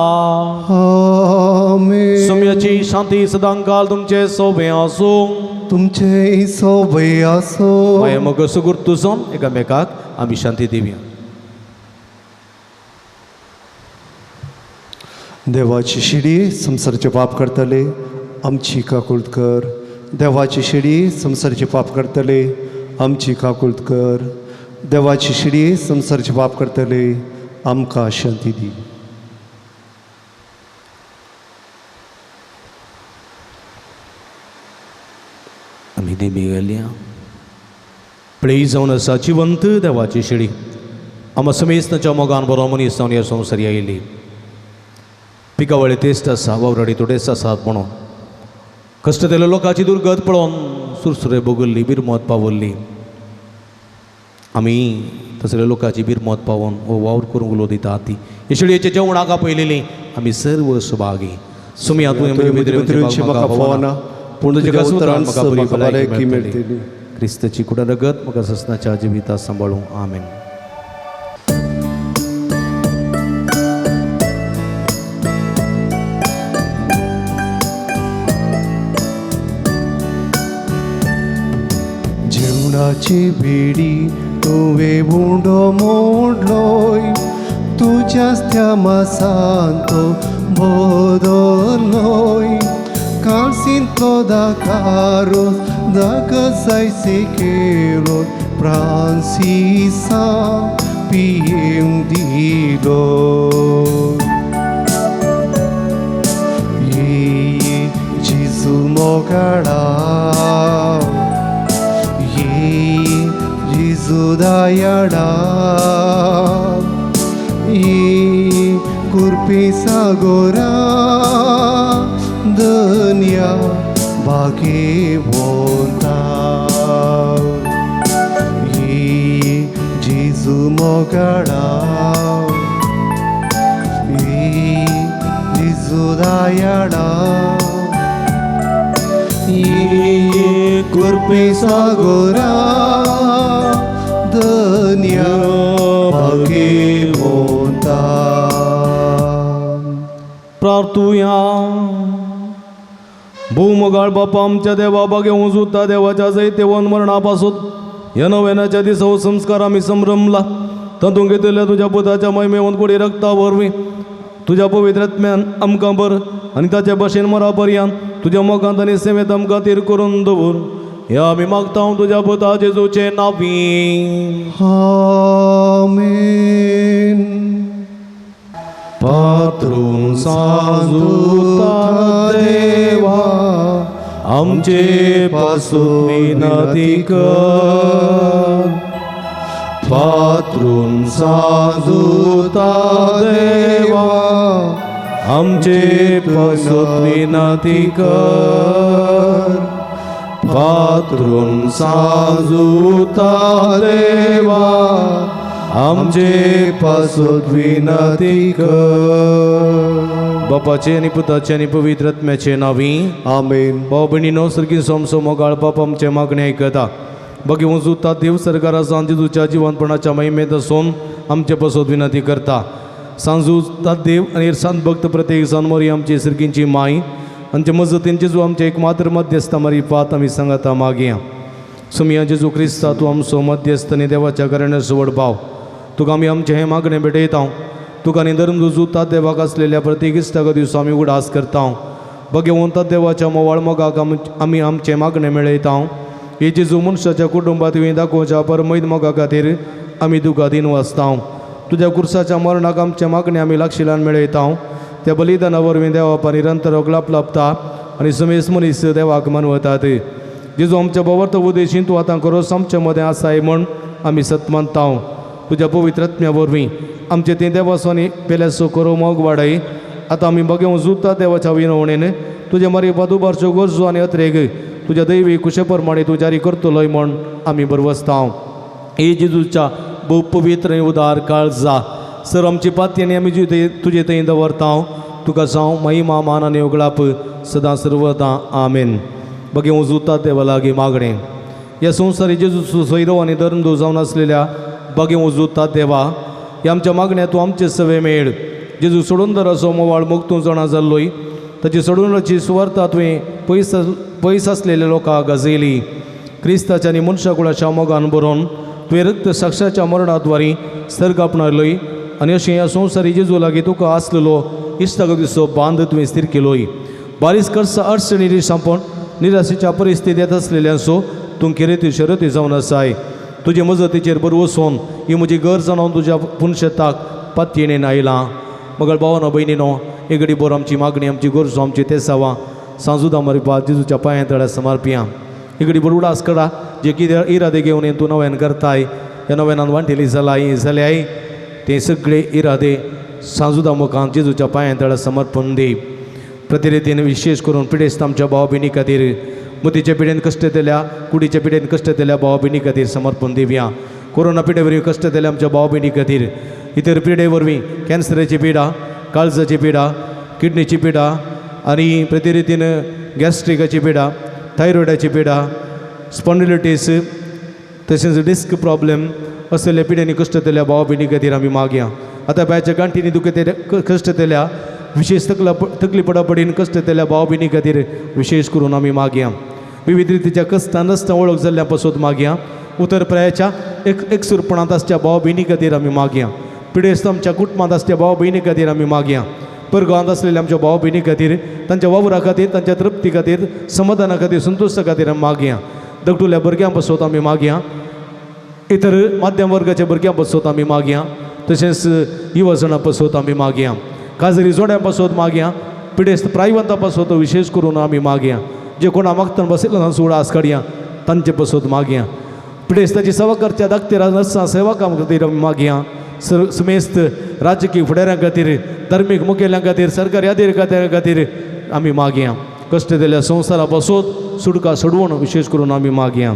Speaker 2: आमेन.
Speaker 3: सुम्याची शांती सदांकाल तुमचे सोबे आसूं.
Speaker 2: तुमचे सोबे आसूं.
Speaker 3: मागीर मग सुगूर तुजोन एकामेकाक आमी शांती दिवया.
Speaker 2: देवाची शिडी संवसाराचे पाप करतले आमची काकूळत कर. देवाची शिडी संवसाराचे पाप करतले आमची काकूळत कर. देवाची शिडी संवसाराचे पाप करतले आमकां शांती दी.
Speaker 3: आमी देवी गेल्या पळय जावन आसा जिवंत देवाची शिडी आमा समेस्ताच्या मोगान बरो मनीस जावन ह्या संवसारी आयली. पिकावळे तेस्ट आसा वावराडी थोडेच आसात म्हणून कश्ट केल्ल्या लोकांची दुर्गत पळोवन सुरसुरे भोगल्ली बिरमत पावल्ली. आमी तसल्या लोकांची बिरमत पावोवन हो वावर करूंक उलो दिता ती हे शिडयेच्या जेवणाक आपयलेली आमी सर्व सुभागी. सुमया तुवें म्हजे म्हाका फावना पूण तुज्या उतरान म्हाका बरी भलायकी मेळटली. क्रिस्तची कुडा रगत म्हाका ससनाच्या जिविता सांबाळूं. आमेन.
Speaker 2: जेवणाची बेडी तुवें उंडो मोडलोय तुज्याच त्या मासान तो बदलोय. काळसींतलो दाकारो दाकसायसे केलो फ्रांसिसा पियेवंक दिलो. ये जेजू मोगाळा ये जेजू दयाळा ये कुर्पी सागोरा दन्या भाग्यवंता. ये जेजू मोगाळा ये जेजू दयाळा ये कुर्पी सागोरा दन्या भाग्यवंता.
Speaker 3: प्रार्थुया. भूमगाळ बापा आमच्या देवा बागे उजुता देवाच्या जैतेवन मरणापासून ह्या नव्यानाच्या दिसा हो संस्कार आमी संभ्रमला. तातूंत घेतिल्ल्या तुज्या पुताच्या महिमेवन कुडी रक्ता वरवीं तुज्या पवित्र आत्म्यान आमकां बर आनी ताचे भशेन मरा पर्यान तुज्या मोगांत आनी सेवेंत आमकां थीर करून दवर. ह्या आमी मागता तुज्या पुता जेजूचे नांवी.
Speaker 2: आमेन.
Speaker 3: पात्रून सांजुता देवा आमचे पासून विनंती कर. पात्रून सांजुता देवा आमचे पासून विनंती कर. पात्रून सांजुता देवा आमचे पासून विनंती कर. बापाचे आनी पुताचे आनी पवित्र आत्म्याचे नांवी.
Speaker 2: आमेन.
Speaker 3: भाव भयणीनो, सर्गी सोमसो मोगाळ बाप आमचे मागणे आयकता. बगे वजुता देव सरकारा सांजूच्या जिवनपणाच्या महिमेत आसून आमचे पासत विनंती करता. सांजू देव आनी सांत भक्त प्रत्येक जाण आमची सर्गींची माय आमचे मजतीन जेजू आमचे एक मात्र मध्यस्थ मारी पात आमी सांगता मागया. सुमिया जेजू क्रिस्ता तूं आमचो मध्यस्थ आनी देवाच्या घराण्याचो व्हड भाव. तुका आमी आमचें हें मागणें भेटयता. तुका आनी धर्म जुता देवाक आसलेल्या प्रत्येक इश्टाक दिवसो आमी उगडास करता. बगेवंत देवाच्या मोवाळ मोगाक आमी आमचें मागणें मेळयता. हे जेजू मनशाच्या कुटुंबात तुवें दाखोवच्या परमैद मोगा खातीर आमी तुका दिन वाचता. तुज्या कुर्साच्या मरणाक आमचें मागणें आमी लागशिल्ल्यान मेळयता. त्या बलिदाना वरवीं देवा निरंतर लाभ लाभता आनी समेस मनीस देवाक मानवतात. जेजू आमच्या बवर्त उदेशीन तूं आतां खरोच आमच्या मदें आसाय म्हूण आमी सत मानता. तुज्या पवित्र आत्म्या वरवीं आमचे तें देवासो पेल्याचो करो मोग वाडय. आतां आमी बगेवन जुता देवाच्या विनवणेन तुज्या मारी पादुबारच्यो गरजो आनी अत्रेग तुज्या दैवी कुशे प्रमाणे तूं जारी करतलोय म्हूण आमी बरवसता. हे जेजूच्या भोव पवित्र आनी उदार काळजा सर आमची पाती आनी आमी तुजे थंय दवरता. तुका जावं महिमा मान आनी उगडाप सदां सर्वदां. आमेन. बगेवन जुता देवा लागीं मागणें. ह्या संवसारी जेजू सोयरो आनी धर्मदूत जावन आसलेल्या बगेवन जुता देवा ह्या आमच्या मागण्या तूं आमचे सवे मेळ. जेजू सोडून मोवाळ मोग तूं जाणा जाल्लोय. ताची सोडूनची सुवार्ता तुवें पयस पयस आसलेल्या लोकांक गाजयली. क्रिस्ताच्या आनी मनशा कुळाच्या मोगान बरोवन तुवें रक्त साक्षाच्या मरणाद्वारी सर्ग आपणायलोय आनी अशें ह्या संवसारी जेजू लागीं तुका आसलेलो इश्टागतीचो बांद तुवें स्थीर केलोय. बारीस कर्सा अडचणी सांपोवन निराशेच्या परिस्थितींत आसलेल्यांचो तूं किरेती शरती जावन आसाय. तुजे मजतीचेर बरो वचून ही म्हजी गरज जाणून तुज्या पुनशेताक पातयेन आयलां. मगळ भावानो भयणीनो, एक घडी बोर आमची मागणी आमची गरजो आमची तेसावां सांजुदा मारिपा जेजूच्या पांया तळ्या समर्पिया. एक घडी बोर उडास कडा जे कितें इरादे घेवन तूं नव्यान करताय ह्या नव्यान वांटेली जालाय जाल्याय ते सगळे इरादे सांजुदा मुखान जेजूच्या पांया तळ्या समर्पण दी. प्रतिरितीन विशेष करून पिडेस्त आमच्या भाव भयणी खातीर मुतीच्या पिडेन कश्ट दिल्या कुडीच्या पिडेन कश्ट दिल्या भाव भयणी खातीर समर्पण दिवया. कोरोना पिडे वरवीं कश्ट दिल्या आमच्या भाव भयणी खातीर इतर पिडे वरवीं कॅन्सराची पिडा काळजाची पिडा किडनीची पिडा आनी प्रतिरितीन गॅस्ट्रिकाची पिडा थायरॉयडाची पिडा स्पॉन्डिलिटीस तशेंच डिस्क प्रॉब्लेम असल्या पिड्यांनी कश्ट दिल्या भाव भयणी खातीर आमी मागया. आतां बायच्या गांठींनी दुखते कश्ट दिल्या विशेष तकला तकली पडापडीन कश्ट दिल्या भाव भयणी खातीर विशेष करून आमी मागया. विविध रितीच्या कश्टां नसता वळख जाल्ल्या पासत मागया. उतर प्रायाच्या एक एकसूरपणांत आसच्या भाव भयणी खातीर आमी मागया. पिडेस्त आमच्या कुटुंबांत आसच्या भाव भयणी खातीर आमी मागया. परगांवांत आसलेल्या आमच्या भाव भयणी खातीर तांच्या वावरा खातीर तांच्या तृप्ती खातीर समाधाना खातीर संतोशा खातीर आमी मागया. दगटुल्या भुरग्यां पासत आमी मागया. इतर माध्यम वर्गाच्या भुरग्यां पासत आमी मागया. तशेंच युवजणां पासत आमी मागया. काजरी जोड्यां पासत मागया. पिडेस्त प्रायवंता पासत विशेष करून आमी मागया. जे कोणा मागतना बसयलो तांचो उडास काडया तांचे पासत मागया. पिडेस्ताची सेवा करच्या धाकतेर नर्सां सेवकां खातीर आमी मागया. समेस्त राजकीय फुडाऱ्यां खातीर धार्मीक मुखेल्यां खातीर सरकारी अधिकाऱ्यां खातीर आमी मागया. कश्ट दिल्या संवसारा पासत सुटका सोडवून विशेष करून आमी मागया.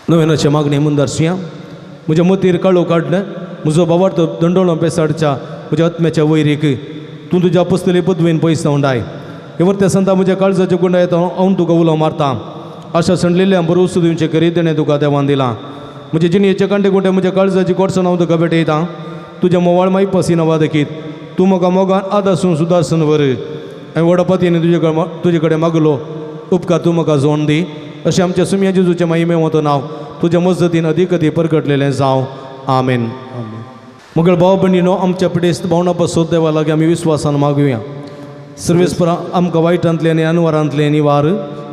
Speaker 3: नव्यानाचे मागणी मुंदारसुया. म्हज्या मतीर काळो काडलें म्हजो बाबार्थ दंडोळो पेसाडच्या म्हज्या आत्म्याच्या वैरीक तूं तुज्या पसतली पदवेन पयस उंडाय. हे वर्ते संता म्हज्या काळजाच्या गुंडा येता हांव तुका उलो मारता. आशा सणलेल्या बरोवसो दिवचें करीत देणें तुका देवान दिलां. म्हजे जिणेचे कांटे कुंटे म्हज्या काळजाची कोडसण हांव तुका भेटयता. तुज्या मोवाळ माई पसिना देखीत तूं म्हाका मोगान आदासून सुदारसून व्हर. हांवें व्हडा पतीन तुजे कडेन मागलो उपकार तूं म्हाका जोड दी. अशें आमच्या सुमया जेजूचें माई मेवतो नांव तुज्या मजतीन अदीक अदीक परगटलेलें जावं. आमेन. मगळ भाव भयणीनो, आमच्या पिडेस्त भावना पासत देवा लागीं आमी विस्वासान मागुया. सर्वेस्परा आमकां वायटांतलें आनी अनवरांतलें निवार.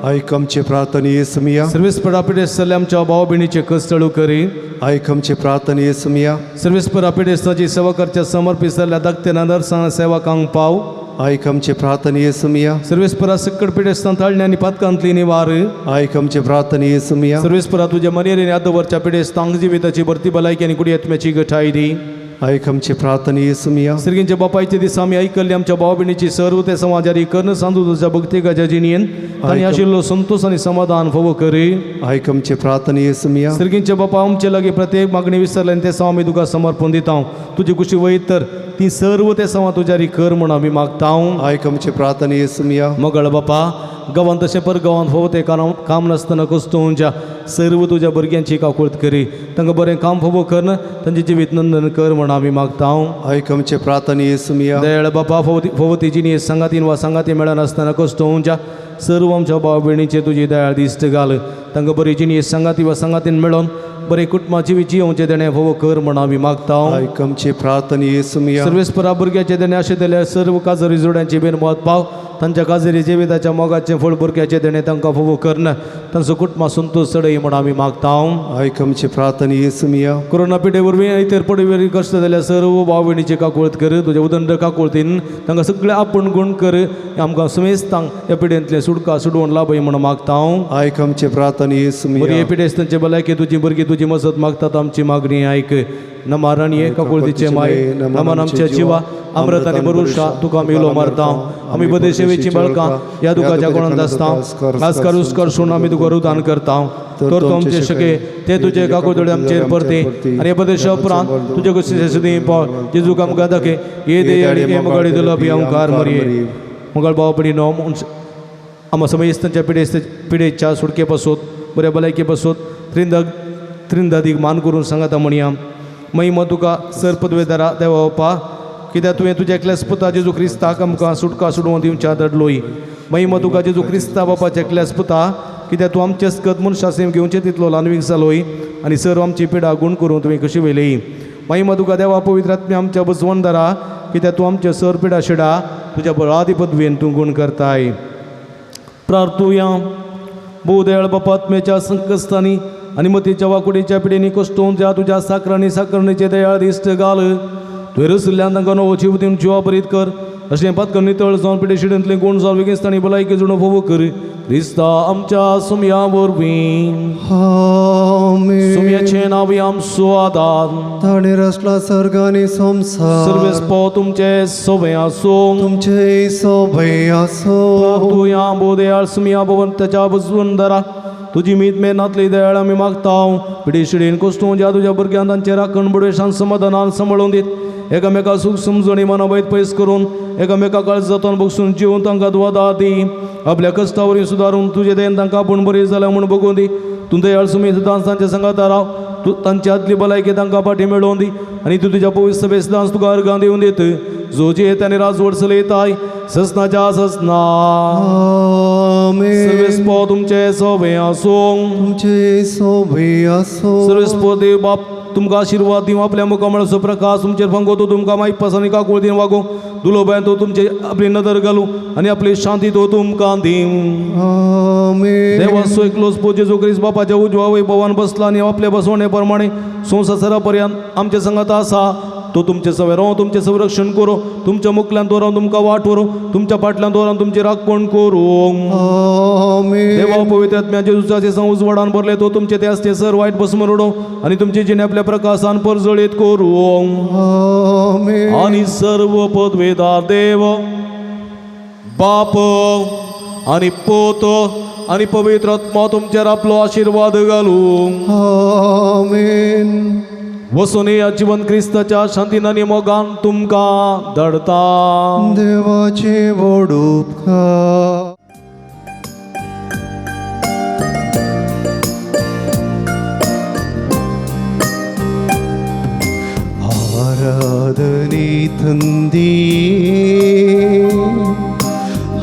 Speaker 2: आयक आमचे प्रार्थने सुमिया.
Speaker 3: सर्वेस्परा पिडेस्त जाल्ल्या आमच्या भाव भयणीचे कश्ट करी.
Speaker 2: आयक आमचे प्रार्थने सुमिया.
Speaker 3: सर्वेस्परा पिडेस्ताची सेवा करच्या समर्पित जाल्ल्या धाकट्या नर्सां सेवकांक पाव.
Speaker 2: आयक आमचे प्रार्थने सुमिया.
Speaker 3: सर्वेस्परा सक्कड पिडेस्तां ताळणे आनी पातकांतली निवार.
Speaker 2: आयक आमचे प्रार्थने सुमिया.
Speaker 3: सर्वेस्परा तुज्या मर्यादेन आदवरच्या पिडेस्तांक जिविताची भरती भलायकी आनी कुडी आत्म्याची गठाय दी.
Speaker 2: आयक आमचे प्रार्थने सुमिया.
Speaker 3: सर्गींच्या बापायचे दिसा आमी आयकल्ली आमच्या भाव भयणीची सर्व ते समाजारी कर्ण सांजू तुज्या भक्तिकाच्या जिणेन तांणी आशिल्लो संतोष आनी समाधान फोवो करी.
Speaker 2: आयक आमचे प्रार्थने सुमिया.
Speaker 3: सर्गींच्या बापा, आमचे लागीं प्रत्येक मागणी विसरले आनी ते साव आमी तुका समर्पण दिता. तुजी कुशी वयत तर ती सर्व ते सवा तुज्यारी कर म्हूण आमी मागता.
Speaker 2: आयक आमचे प्रार्थने सुमिया.
Speaker 3: मगळ बापा, गांवांत तशें पर गांवांत फोव तें काम नासतना कस्तोवच्या सर्व तुज्या भुरग्यांची काकुळत करी. तांकां बरें काम फोवो कर, तांचें जिवीत नंदन कर म्हूण आमी मागता.
Speaker 2: आयक आमचे प्रार्थने सुमिया.
Speaker 3: दयाळ बापा, फोवो ती जिणी सांगातीन वा सांगाती मेळनासतना कस्तोवच्या सर्व आमच्या भाव भयणीचे तुजी दयाळ दिश्ट घाल. तांकां बरी जिणी सांगाती वा सांगातीन मेळोन बरें कुटुंबा जिवीत जियोवचें देणें फोवो कर म्हूण आमी मागता.
Speaker 2: आयक आमचे प्रार्थने सुमिया.
Speaker 3: सर्वेस्परा भुरग्याचे देणें अशें दिल्यार सर्व काजरी जोड्यांची बेनमत पाव. तांच्या काजरी जिविताच्या मोगाचें फळ भुरग्याचें देणें तांकां फोवो करना तांचो कुटुंबा संतोष चडय म्हूण आमी मागता.
Speaker 2: आयक आमचे प्रार्थने सुमिया.
Speaker 3: कोरोना पिडे वरवीं इतर पडवे कश्ट जाल्यार सर्व भाव भयणीची काकुळत कर. तुज्या उदंड काकुळतीन तांकां सगळें आपूण गुण कर. आमकां समेस्तांक ह्या पिडेंतलें सुटका सुडोवन लाभय म्हूण मागता.
Speaker 2: आयक आमचे प्रार्थने सुमिया.
Speaker 3: बरी पिडेस्त तांचे भलायकी तुजी भुरगीं तुजी मजत मागतात. आमची मागणी आयक. नमाराणी काकुळतीचे माय, नमान आमच्या जिवा अमृत आनी बरुशा तुका आमी उलो मारता. आमी बदेशेवेची बाळकां ह्या दुखाच्या कोणांत आसता. आजकार उस्कार सोडून आमी तुका रुदान करता. तर तूं आमचे शके ते तुजे काकुळतोडे आमचेर परते आनी हे बदेशा उपरांत तुजे कुशीचे सुदी पाव जेजूक आमकां दाखय. ये दे आनी हे मगाडी दिलो बी आमकार मरये. मगाळ भाव भयणीनो, आमा समेस्तांच्या पिडेच्या सुटके पासून बऱ्या भलायके पासून त्रिंदादीक मान करून सांगाता म्हणया. महिमा तुका सर पदवेदारा देवा बापा, कित्याक तुवें तुज्या एकल्याच पुता जेजू क्रिस्ताक आमकां सुटका सुडोवन दिवच्या धाडलोय. महिमा तुका जेजू क्रिस्ता बापाच्या एकल्याच पुता, कित्याक तूं आमचेच कद मनशा सेम घेवचें तितलो ल्हानवीक जालोय आनी सर्व आमची पिडा गुण करून तुवें कशी व्हेली. महिमा तुका देवा पवित्र आत्म्या आमच्या बसवणदारा, कित्याक तूं आमच्या सर पिडा शिडा तुज्या बळादी पदवेन तूं गुण करताय. प्रार्थुया. भोव दयाळ बापा, आत्म्याच्या संकश्टांनी आनी मतीच्या वाकुडीच्या पिडेनी कश्टोवन ज्या तुज्या साकरांनी साकरणीचे दयाळ दिश्ट घाल. तुवें रसिल्ल्यान तांकां नवो जीव दिवन जिवा बरीत कर. अशें पातकन नितळ जावन पिडे शिडेंतलें गुण जावन वेगेस्तांनी भलायकी जुणो फोवो कर. क्रिस्ता आमच्या सुमया वरवीं.
Speaker 2: आमेन.
Speaker 3: सुमयाचें नांव आमचो आदार.
Speaker 2: ताणें रचला सर्ग आनी संवसार.
Speaker 3: सर्वेस्पो तुमचे सवय आसूं.
Speaker 2: तुमचे सोबय आसूं.
Speaker 3: तुया भोव दयाळ सुमया भवंताच्या बसवंदरा, तुजी मीत मेहनातली दयाळ आमी मागता. पिडी शिडीन कोश्टून ज्या तुज्या भुरग्यान तांचे राखण बडवेशान समाधानान सांबाळून दीत. एकामेका सूख समजणी मनावयत पयस करून एकामेका काळजांतून बगसून जिवन तांकां दुवादा दी. आपल्या कश्टा वरवीं सुदारून तुजे दयेन तांकां आपूण बरी जाल्या म्हूण बगोवन दी. तूं दयाळ सुमी सदांच तांच्या सांगाता राव. तूं तांची आदली भलायकी तांकां फाटी मेळोवन दी आनी तूं तुज्या पवित्र सभेत सदांच तुका अर्गां दिवन दित. जो जियेत आनी राजवट चलयताय ससनाच्या ससना.
Speaker 2: आमेन.
Speaker 3: सर्वेस्पो तुमचे सोबे आसूं.
Speaker 2: तुमचे सोबय आसूं.
Speaker 3: सर्वेस्पो देव बाप तुमकां आशिर्वाद दिवं. आपल्या मुखामळाचो प्रकाश तुमचेर फांगो तो तुमकां मायपास आनी काकुळतीन वागोवं. दुलोबायन तो तुमचे आपली नदर घालूं आनी आपली शांती तो तुमकां दिवं.
Speaker 2: आमेन.
Speaker 3: देवाचो एकलोच पूत जेजू क्रिस्त बापाच्या उजव्या वैभवान बसला आनी आपल्या बसवणे प्रमाणे संवसारा पर्यंत आमच्या संगात आसा. तो तुमचे सवे राव, तुमचें संरक्षण करूं. तुमच्या मुखल्यान दवरून तुमकां वाट व्हरूं. तुमच्या फाटल्यान दवरून तुमची राखण करूं.
Speaker 2: आमेन.
Speaker 3: देवा पवित्र आत्म्या जेजूच्या उजवाडान भरले तो तुमचे ते आसते सर वायट बसमन उडोवं आनी तुमची जिणे आपल्या प्रकाशान परजळीत करूं.
Speaker 2: आमेन.
Speaker 3: आनी सर्व पदवेदार देव बाप आनी पूत आनी पवित्र आत्मा तुमचेर आपलो आशिर्वाद घालूं.
Speaker 2: आमेन.
Speaker 3: वसून या जिवन क्रिस्ताच्या शांतीन आनी मोगान तुमकां धाडता.
Speaker 2: देवाचे व्हड उपकार. आराधने थंदी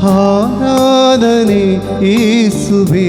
Speaker 2: आराधने येसुवे.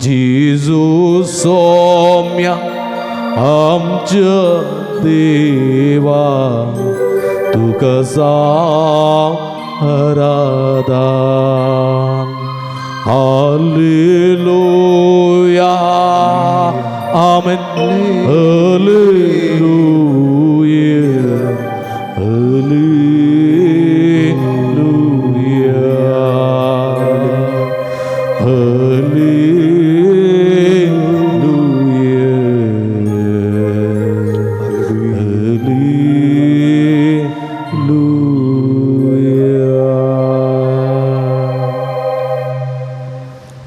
Speaker 3: जेजू सोम्या आमच्या देवा तुका जावं आराधन. Hallelujah, amen, hallelujah, hallelujah, hallelujah, hallelujah.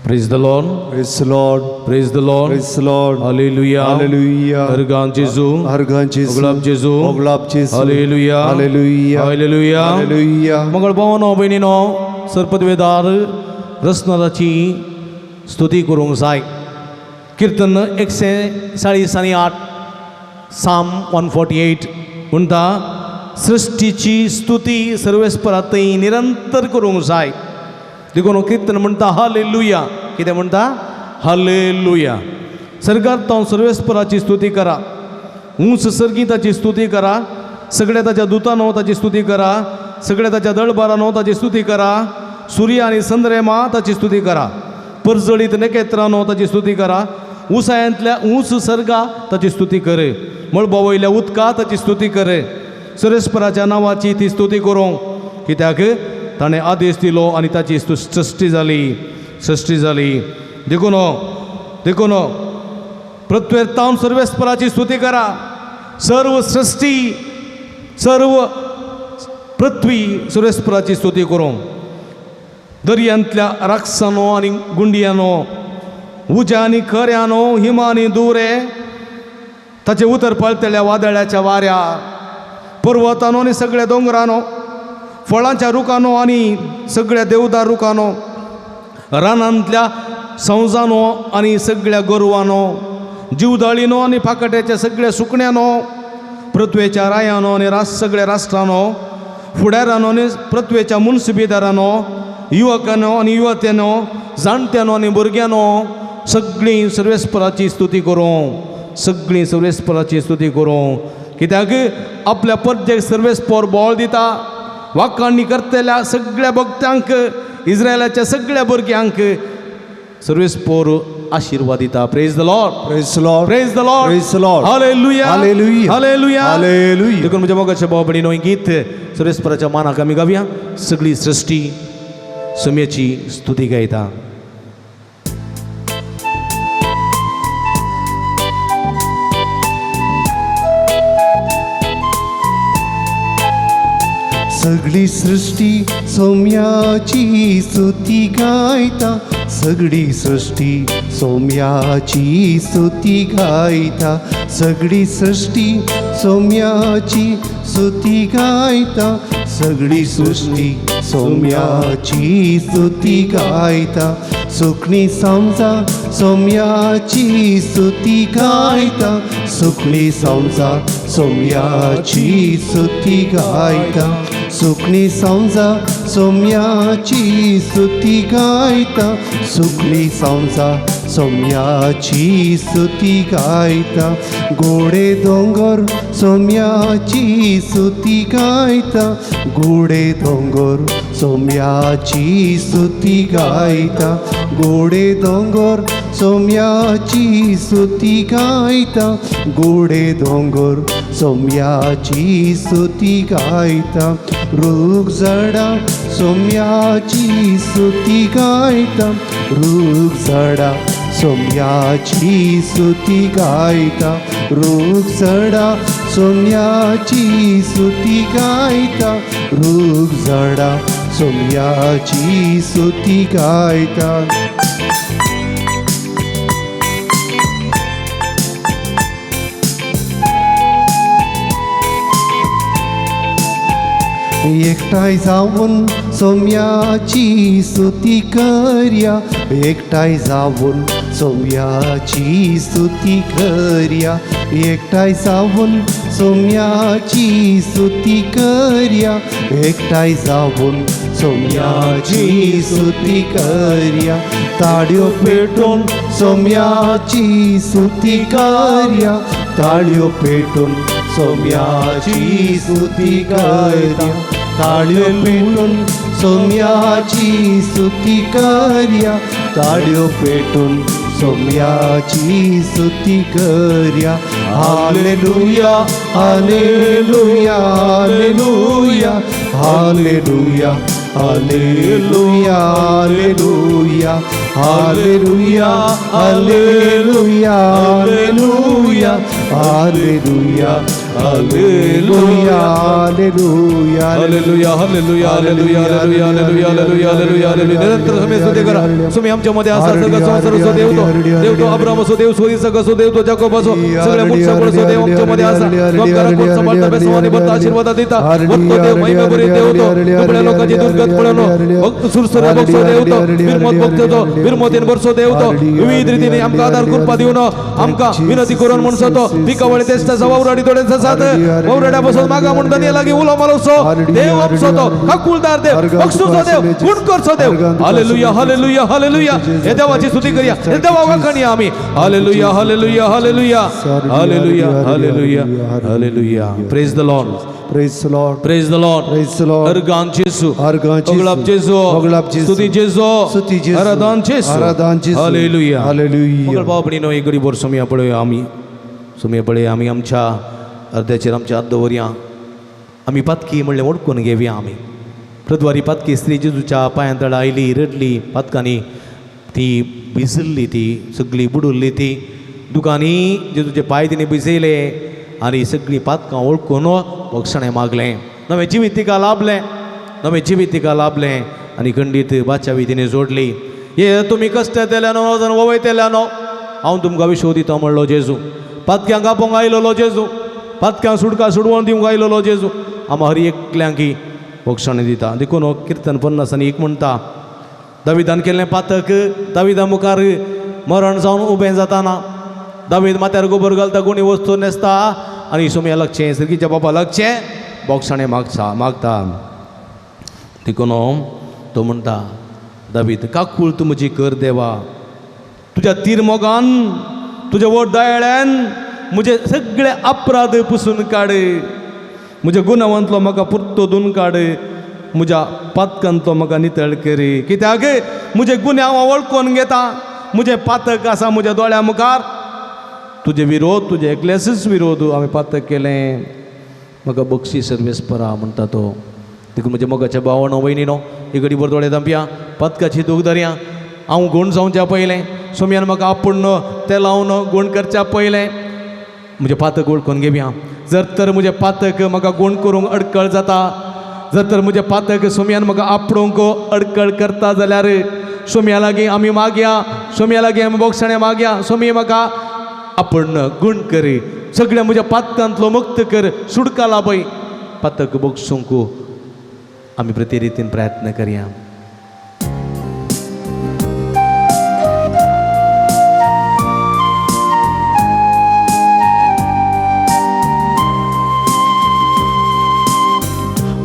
Speaker 3: Praise the Lord.
Speaker 2: Praise the Lord.
Speaker 3: Praise the Lord.
Speaker 2: Praise the Lord.
Speaker 3: Hallelujah.
Speaker 2: Hallelujah.
Speaker 3: हरगान जेजू.
Speaker 2: हरगान जेजू.
Speaker 3: ओगलाब जेजू.
Speaker 2: ओगलाब जेजू.
Speaker 3: हालेलुया.
Speaker 2: हालेलुया.
Speaker 3: हालेलुया.
Speaker 2: हालेलुया.
Speaker 3: मंगळ भावानो भयणीनो, सरपदवेदार रसनाथाची स्तुती करूंक जाय. किर्तन 148, साम 148 म्हणटा, सृश्टीची स्तुती सर्वेस्परातय निरंतर करूंक जाय. देखून किर्तन म्हणटा हालेलुया. कितें म्हणटा? हालेलुया. सर्गात तावन सर्वेस्पराची स्तुती करा, उंच सर्गी ताची स्तुती करा, सगळ्या ताच्या दुतानो ताची स्तुती करा, सगळ्या ताच्या दळबारानो ताची स्तुती करा, सूर्य आनी संद्रेमा ताची स्तुती करा, परजळीत नखेत्रानो ताची स्तुती करा, उसायांतल्या ऊंच सर्गा ताची स्तुती करे, मळबा वयल्या उदका ताची स्तुती करे, सर्वेस्पराच्या नांवाची ती स्तुती करूंक, कित्याक ताणें आदेश दिलो आनी ताची सृश्टी जाली, सृश्टी जाली. देखून देखून पृथ्वेर तावन सर्वेस्पराची स्तुती करा, सर्व सृश्टी सर्व पृथ्वी सर्वेस्पराची स्तुती करूंक. दर्यांतल्या राक्षसानो आनी गुंडियानो, उज्या आनी खऱ्यानो, हिमा आनी दुरे, ताचे उतर पळतल्या वादळाच्या वाऱ्या, पर्वतानो आनी सगळ्या दोंगरानो, फळांच्या रुखानो आनी सगळ्या देवदार रुखानो, रानांतल्या संवजानो आनी सगळ्या गोरवानो, जिवदाळीनो आनी फाकाट्याच्या सगळ्या सुकण्यानो, पृथ्वेच्या रायानो आनी सगळ्या राष्ट्रानो, फुडारानो आनी पृथ्वेच्या मुन्सिबीदारानो, युवकानो आनी युवत्यानो, जाणट्यानो आनी भुरग्यानो, सगळीं सर्वेस्पराची स्तुती करूं, सगळीं सर्वेस्पराची स्तुती करूं. कित्याक आपल्या परजेक सर्वेस्पर बळ दिता, वाकांनी करतल्या सगळ्या भक्तांक, इस्रायलाच्या सगळ्या भुरग्यांक सर्वेस्पर आशिर्वाद दिता. Praise the Lord.
Speaker 2: Praise the Lord.
Speaker 3: Praise the Lord.
Speaker 2: Praise the Lord.
Speaker 3: Hallelujah.
Speaker 2: Hallelujah.
Speaker 3: Hallelujah.
Speaker 2: Hallelujah.
Speaker 3: देखून म्हज्या मोगाच्या भाव भयणीनो, हें गीत सर्वेस्पराच्या मानाक आमी गावया. सगळी सृश्टी सोम्याची स्तुती गायता.
Speaker 2: सगळी सृष्टी सौम्याची स्तुती गायता, सगळी सृष्टी सौम्याची स्तुती गायता, सगळी सृष्टी सौम्याची स्तुती गायता, सगळी सृष्टी सौम्याची स्तुती गायता, सुकणी समजा सौम्याची स्तुती गायता, सुकणी समजा सौम्याची स्तुती गायता, सुकणी समजा सौम्याची स्तुती गायता, सुकणी समजा सौम्याची स्तुती गायता, गोडे दोंगर सौम्याची स्तुती गायता, गोडे दोंगर सौम्याची स्तुती गायता, गोडे दोंगर सौम्याची स्तुती गायता, गोडे दोंगर सौम्याची स्तुती गायता, रूख झाडा सौम्याची स्तुती गायता, रूख झाडा सौम्याची स्तुती गायता, रूख झाडा सौम्याची स्तुती गायता, रूख झाडा सौम्याची स्तुती गायता. एकठांय जावन सौम्याची स्तुती करया, एकठांय जावन सोम्याची स्तुती करया एकठांय जावन सोम्याची स्तुती करया एकठांय जावन सोम्याची स्तुती करया ताळयो पेटून सोम्याची स्तुती करया ताळयो पेटून सोम्याची स्तुती करया ताळयो पेटून सोम्याची स्तुती करया ताळयो पेटून सोम्याची स्तुती करया. Hallelujah hallelujah hallelujah hallelujah hallelujah hallelujah hallelujah hallelujah hallelujah hallelujah hallelujah hallelujah
Speaker 3: hallelujah hallelujah hallelujah hallelujah hallelujah hallelujah hallelujah hallelujah. निरंतर सुमी स्तुती करा. सुमी आमच्या मध्ये असा सगळं संसार असो देव तो देव तो अब्राम असो देव सो इसक असो देव तो जाकोब असो सगळ्या मुख्य असो देव आमच्या मध्ये असा त्वं कोण सांभाळता बेसवानी भरता आशीर्वाद दिता वत्तो देव महिमेभरीत देव तो दुबळ्या लोकांची दुर्गत पळोवन भक्त सुरसुरे बघसो देव तो बिरमोत बघतो तो बिरमोतीन भरसो देव तो विविध रीतीने आमकां आदार कृपा दिवन आमकां विनंती करून म्हणसो तो पिकावळी तेस्ता वावराडी थोड्यांचा साथ वावराड्या बसून मागा म्हणून धनी लागीं उलो मारसो देव आमचो तो काकुळदार देव बक्षूचो देव गुण करचो देव. Hallelujah hallelujah hallelujah. हे देवाची स्तुती करूया, हे देवा वाखाणया आमी. Hallelujah hallelujah hallelujah hallelujah hallelujah hallelujah. Praise the Lord.
Speaker 2: Praise the Lord.
Speaker 3: Praise the Lord.
Speaker 2: Praise the Lord.
Speaker 3: अर्गान जेसू
Speaker 2: अर्गान जेसू.
Speaker 3: ओगळाप जेसू
Speaker 2: ओगळाप जेसू.
Speaker 3: स्तुती जेसू
Speaker 2: स्तुती जेसू.
Speaker 3: आराधन जेसू.
Speaker 2: आराधन जेसू.
Speaker 3: Hallelujah
Speaker 2: hallelujah.
Speaker 3: मंगळ भाव भयणीनो एक घडी भर सुमया पळोवया आमी सुमया पळोवया आमी आमच्या अर्द्याचेर आमच्या हात दवरया. आमी पातकी म्हणलें ओडकून घेवया आमी. प्रद्वारी पातकी स्त्री जेजूच्या पांयां तळा आयली रडली पातकांनी ती भिजल्ली ती सगळी बुडुल्ली ती दुकांनी जेजूचे पांय तिणें भिजयले आनी सगळीं पातकां ओळखून बक्षणें मागलें. नवें जिवीत तिका लाभलें नवें जिवीत तिका लाभलें आनी खंडीत बाचावी तिणें जोडली. हे तुमी कश्ट येतल्यानो वजन वयतल्यानो हांव तुमकां विश्व दिता म्हणलो जेजू. पातक्यांक आपोवंक आयलोलो जेजू पातक्यांक सुटका सुडवण दिवंक आयलोलो जेजू आमा हर एकल्यांकी बक्षणें दिता. देखून हो किर्तन 51 म्हणटा दाविदान केल्लें पातक दाविदा मुखार मरण जावन उबें जाताना दावीद माथ्यार गोबर घालता गुणी वस्तू न्हेसता आनी सोम्या लागचें सर्गीच्या बाबा लागचें बोगसाणें मागता मागता. देखून तो म्हणटा दावीद काकूळ तूं म्हजी कर देवा तुज्या तीर मोगान तुज्या व्हड दयाळ्यान म्हजे सगळे अपराध पुसून काड म्हज्या गुन्यांवांतलो म्हाका पुरतो धुवन काड म्हज्या पातकांतलो म्हाका नितळ करी. कित्याक म्हजे गुन्यांव हांव वळखून घेता म्हजें पातक आसा म्हज्या दोळ्या मुखार तुजे विरोध तुजे एकल्यासूच विरोध हांवें पातक केलें म्हाका बक्षी सर्वेस परा म्हणटा तो. देखून म्हज्या मोगाच्या भावनो भयणीनो ही घडी भर दोळे धांपया पातकाची दूख धरया. हांव गूण जावच्या पयलें सोम्यान म्हाका आपूण तें लावन गूण करच्या पयलें म्हजें पातक वळखून घेवया. जर तर म्हजें पातक म्हाका गूण करूंक अडकळ जाता जर तर म्हजें पातक सोम्यान म्हाका आपडूंक अडकळ करता जाल्यार सोम्या लागीं आमी मागया सोम्या लागीं आमी बोगसणें मागया सोमी म्हाका आपण गूण करी सगळ्या म्हज्या पातकांतलो मुक्त कर सुटका लाभय. पातक बगसूंक आमी प्रति रितीन प्रयत्न करया.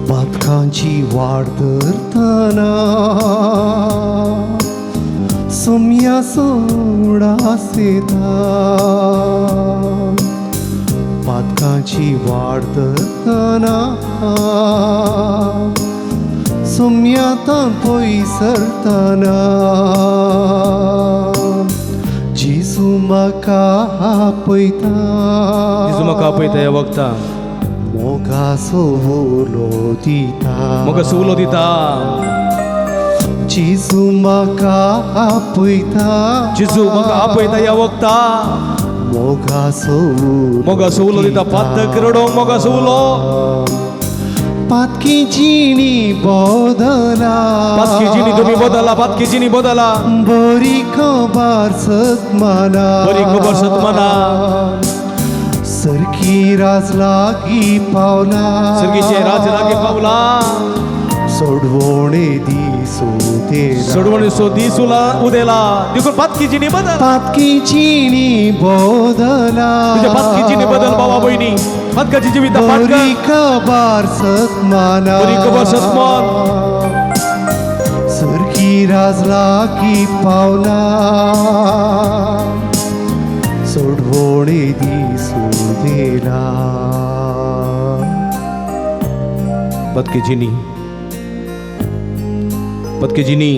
Speaker 2: पातकांची वाड धरतना सोम्या सोडा सेता पातकांची वाड धरतना सोम्या तान पयसरतना जेजू म्हाका आपयता
Speaker 3: जेजू म्हाका आपयता ह्या वखता
Speaker 2: मोगा सवलो दिता
Speaker 3: मोगा सवलो दिता
Speaker 2: जेजू म्हाका आपयता
Speaker 3: जेजू म्हाका आपयता ह्या वखता
Speaker 2: मोगा सवलो
Speaker 3: मोगा सवलो दिता पातक रडोवंक मोगा सवलो
Speaker 2: पातकी जिणी बदला
Speaker 3: पातकी जिणी तुमी बदला पातकी जिणी बदला
Speaker 2: बरी खबर सतमाना
Speaker 3: बरी खबर सतमाना
Speaker 2: सरकी राज लागी पावला
Speaker 3: सर्गीचे राज लागी पावला
Speaker 2: सोडवणे दी दिसू
Speaker 3: सोडवणीचो दीस उला उदेला देखून पातकी जिणी बदल.
Speaker 2: पातकी जिणी बदला.
Speaker 3: तुझ्या पातकी जिणी बदल बाबा भयणी, पातकाची जिविता
Speaker 2: बरी
Speaker 3: फाटकर.
Speaker 2: खबर सतमाना.
Speaker 3: बरी खबर सतमान.
Speaker 2: सरकी राज लागी पावला, सोडवणे दिसू दिला.
Speaker 3: पतके जिणी, पतके जिणी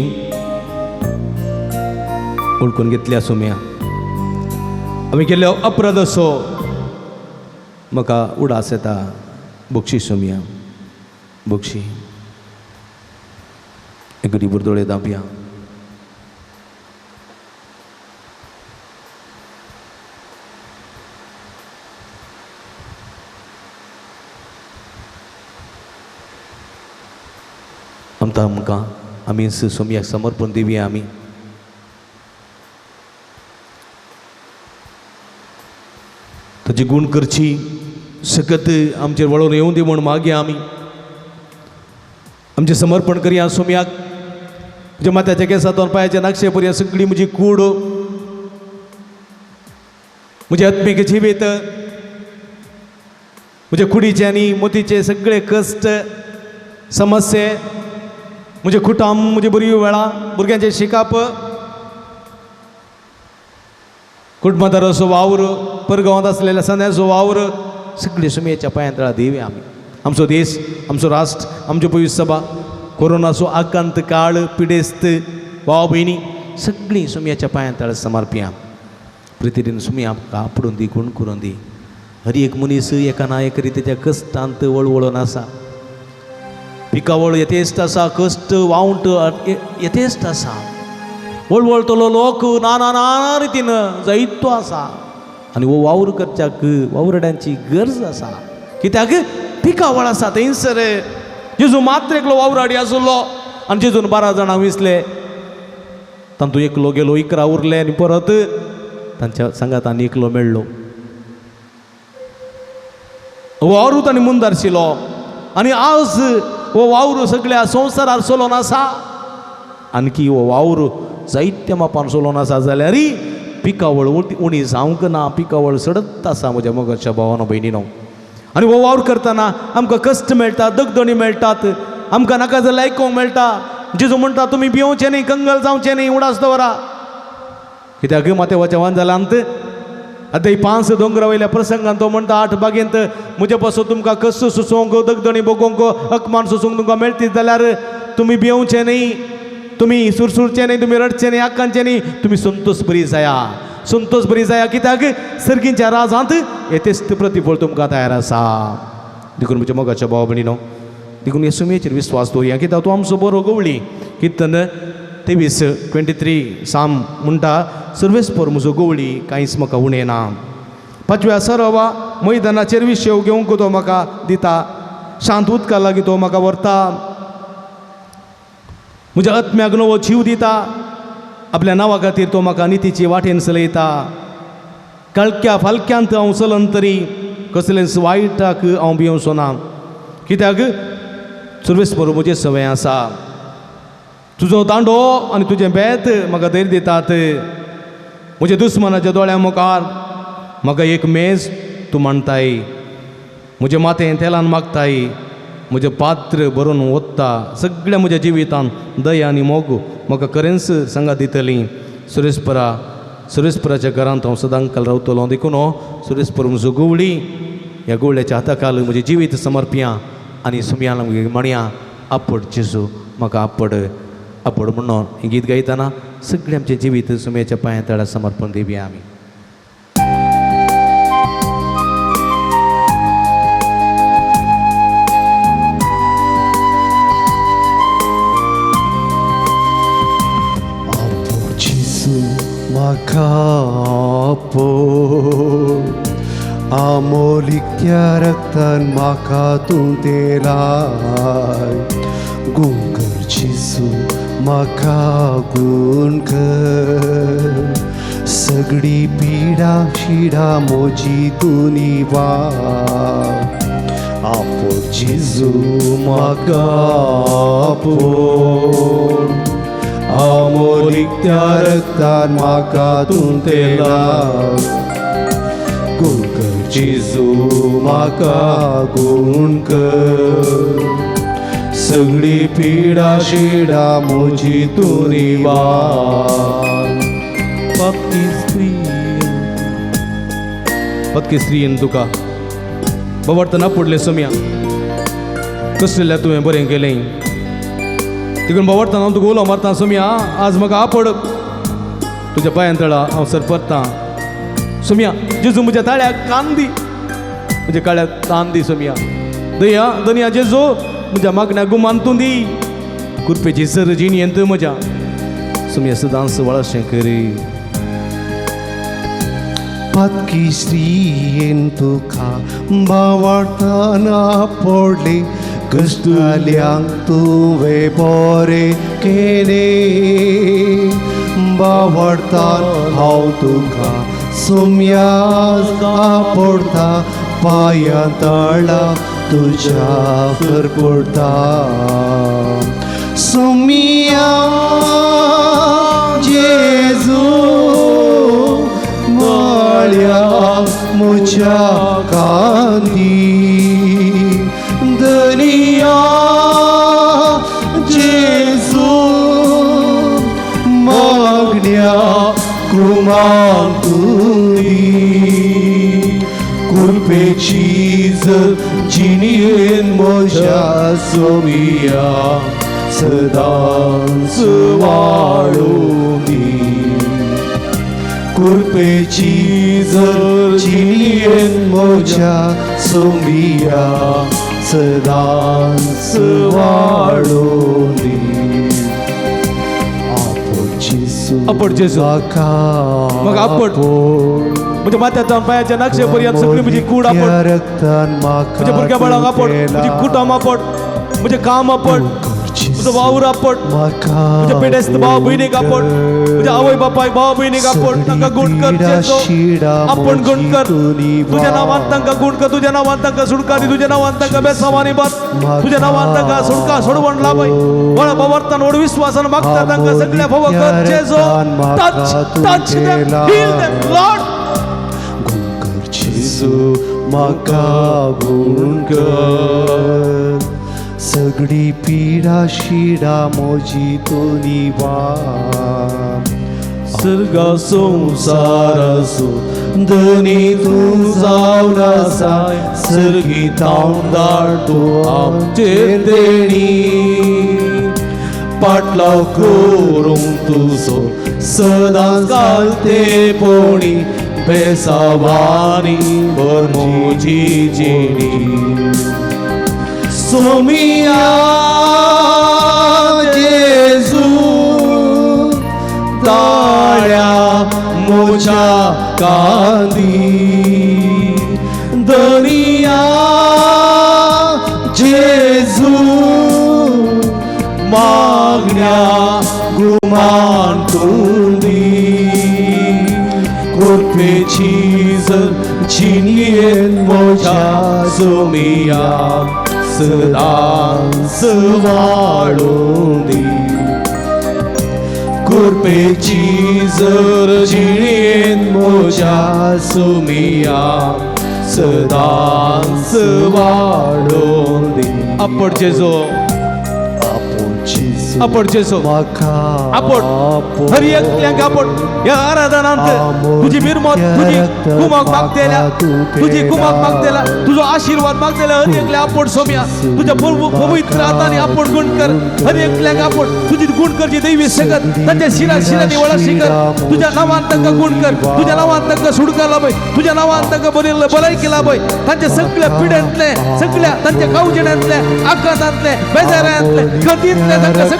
Speaker 3: ओळखून घेतल्या सोम्या. आमी केल्लो अपराध असो म्हाका उडास येता. बक्षी सोम्या, बक्षी. गरीब दोळे दापया. आमकां आमकां आमी सोमयाक समर्पण दिवया. आमी ताची गूण करची सकत आमचेर वळोवन येवं दी म्हूण मागया. आमी आमचें समर्पण करया सोमयाक. म्हज्या माथ्याच्या केंसांतून पांयाच्या नाक्षे पर्यंत सगळी म्हजी कूड, म्हजें आत्मीक जिवीत, म्हजे कुडीचे आनी मोतीचे सगळे कश्ट समस्ये, म्हजें कुटुंब, म्हजी बरी वेळां, भुरग्यांचें शिकप, कुटुंबादाराचो वावर, परगांवांत आसलेल्या संद्याचो वावर, सगळे सुमयेच्या पांयां तळा दिवया आमी. आमचो देश, आमचो राष्ट्र, आमच्यो पवित्र सभा, कोरोनाचो आकांत काळ, पिडेस्त भाव भयणी सगळीं सुमयाच्या पांयां तळा समर्पया. प्रितीन सुमया आमकां आपडून दी, गुण करून दी. हर एक मनीस एका ना एक रितीच्या कश्टांत वळवळून आसा. पिकावळ यथेश्ट आसा, कश्ट वावंट यथेश्ट आसा. वळवळतलो लोक ना ना ना रितीन जायतो आसा आनी हो वावर करच्याक वावरड्यांची गरज आसा. कित्याक पिकावळ आसा थंयसर. जेजू मात्र एकलो वावराडी आसलो आनी जेजून 12 जाणां विसले, तांतूं एकलो गेलो, 11 उरले आनी परत तांच्या सांगातान एकलो मेळ्ळो. वावरू ताणें मुंदारशिलो आनी आज हो वावर सगळ्या संवसारार चलोन आसा. आणखी हो वावर जायत्या मापान चलोन आसा जाल्यार पिकावळ उणी जावंक ना, पिकावळ सडत आसा म्हज्या मोगाच्या भावानो भयणीनो. आनी हो वावर करतना आमकां कश्ट मेळटा, दगदणी मेळटात, आमकां नाका जाल्यार आयकूंक मेळटा. जेजू म्हणटा तुमी भिवचें न्ही, कंगल जावचें न्ही, उडास दवरा. कित्याक माथ्याच्या वांजालांत आतां 5 दोंगरा वयल्या प्रसंगान तो म्हणटा 8 बागेंत म्हजे पासून तुमकां कश्ट सोसूंक, दगदणी भोगोवंक, अपमान सोसूंक तुमकां मेळटीत जाल्यार तुमी भिवचें न्ही, तुमी सुरसुरचें न्ही, तुमी रडचें न्ही, आकांचें न्ही, तुमी संतोष बरी जाया, संतोष बरी जाया. कित्याक सर्गींच्या राजांत येतेस्त प्रतिफळ तुमकां तयार आसा. देखून म्हज्या मोगाच्या भाव भयणीनो, देखून हे सुमयेचेर विस्वास दवरया. कित्याक तूं आमचो बरो गवळी. किर्तन 23:23 साम म्हणटा सर्वेस्पर म्हजो गवळी, कांयच म्हाका उणें ना. पांचव्या सरवा मैदानाचेर विशेव घेवंक तो म्हाका दिता, शांत उदका लागीं तो म्हाका व्हरता, म्हज्या आत्म्याक नवो जीव दिता, आपल्या नांवा खातीर तो म्हाका नितीची वाटेन चलयता. काळख्या फालक्यांत हांव चलन तरी कसलेंच वायटाक हांव भिवचो ना. कित्याक सर्वेस्पर म्हजें सवंय आसा. तुजो दांडो आनी तुजें बेत म्हाका धैर्य दितात. म्हज्या दुस्मनाच्या दोळ्यां मुखार म्हाका एक मेज तूं मांडताय, म्हजें माथें तेलान मागताय, म्हजें पात्र भरून ओत्ता. सगळ्या म्हज्या जिवितान दया आनी मोग म्हाका खरेंच सांगात दितली. सुरेशपरा सुरेशपराच्या घरांत हांव सदांकाल रावतलो. देखून हो सुरेशपर म्हजो गवळी, ह्या गवळ्याच्या हाताखाल म्हजें जिवीत समर्पया आनी सुमयान म्हणया आपड जेजू म्हाका आपड आपड म्हणून हें गीत गायतना सगळें आमचें जिवीत सुमयाच्या पांयां तळा समर्पण दिवया आमी.
Speaker 2: आपोड जेजू म्हाका आपोड, आमोलिक्या रक्तान म्हाका तूं तेलाय. गुण कर जेजू म्हाका गुण कर, सगळी पिडा शिडा म्हजी तूं निवार. आपोड जेजू म्हाका आपोड आमोलिकत्या रक्तान म्हाका तूं तेला गुण कर जेजू म्हाका गुण कर सगळी पिडा शिडा म्हजी तूं निवार.
Speaker 3: पक्की स्त्री, पक्की स्त्रीयेन तुका बाबा पडलें सोम्या कसलेल्या तुवें बरें केलें तिकून बाबडताना हांव तुका उलो मारता सोम्या आज म्हाका आपड तुज्या पांयान तळा हांव सरपरतां सोम्या जेजू म्हज्या ताळ्याक कान दी म्हज्या काळ्याक तान दी सोम्या दया दनया जेजू म्हज्या मागण्या गुमान तूं दी कुरपेची सर जिणयेंत म्हज्या सोम्या सदांच वळशें करी.
Speaker 2: पातकी स्त्रियेन तुका बावडताना पडली कश्टल्यांक तुवें बरें केलें बावडतान हांव तुका सोम्या आपडता पांयां तळा तुज्या फरपडता सोमिया जेजू माळ्या म्हज्या कांदी दनिया जेजू मागण्या कुमान तुरी कुरपेची जिणयेन म्हज्या सोमिया सदांच वाडूं दी कुरपेची जर जिणयेन म्हज्या सोमिया सदांच वाडूं दी. आपोड जेजू
Speaker 3: आपोड जेजू.
Speaker 2: म्हाका
Speaker 3: म्हाका आपोड. म्हज्या माथ्या जावन पांयाच्या नक्षे पर्यंत सगळी म्हजी कूड आपोड
Speaker 2: रक्तान म्हाका
Speaker 3: म्हज्या भुरग्या बाळांक आपोड म्हजी कुटुंब आपोड म्हजें काम आपोड म्हजो वावर आपोड म्हज्या पेडेस्त भाव भयणीक आपोड म्हज्या आवय बापायक भाव भयणीक आपोड तांकां गुण कर जेजू. आपण गुण कर तुज्या नांवान तांकां गुण कर तुज्या नांवान तांकां सुटका दी तुज्या नांवान तांकां बेसावानी बात तुज्या नांवान तांकां सुटका सोडवण लाभय वळ बाबर्तान व्हड विस्वासान मागता तांकां सगळ्या भोव कर जेजू. Touch touch them, heal them, Lord.
Speaker 2: गुण कर जेजू म्हाका गुण कर सगळी पिडा शिडा म्हजी तूं निवार
Speaker 3: सर्गा संवसारासो
Speaker 2: धनी तूं जावन आसाय
Speaker 3: सर्गी तांदाळ तूं आमचेर देणी पाटलाव करूंक तुजो सदांच घालते पोणी बेसावानी भर म्हजी जिणी
Speaker 2: सोमिया जेजू ताळ्या म्हज्या कांदी दनिया जेजू मागण्या गुमान तूं दी कृपेची जर जिणयेन म्हज्या सोमिया सदांच वाडूं दी कृपेची जर जिणयेन म्हज्या सोमिया सदांच वाडूं दी.
Speaker 3: आपोड जेजू
Speaker 2: आपोड जेजू
Speaker 3: आपोड जेजू
Speaker 2: म्हाका
Speaker 3: आपोड हर एकल्यांक आपोड ह्या आराधनांत तुजी मिरमत तुजी कुमक मागतेल्या तुजी कुमक मागतेल्या तुजो आशिर्वाद मागतेल्या हर एकल्या आपोड सोम्या तुज्या पवित्र हातांनी आपोड गुण कर हर एकल्यांक आपोड तुजी गुण करची दैवी सकत तांच्या शिरा शिरांनी वळशी कर तुज्या नांवान तांकां गुण कर तुज्या नांवान तांकां सुटका लाभय तुज्या नांवान तांकां बरी भलायकी लाभय तांच्या सगळ्या पिड्यांतले सगळ्या तांच्या कावजिण्यांतले आकांतांतले बेजारांतले गतींतले तांकां सगळ्यांक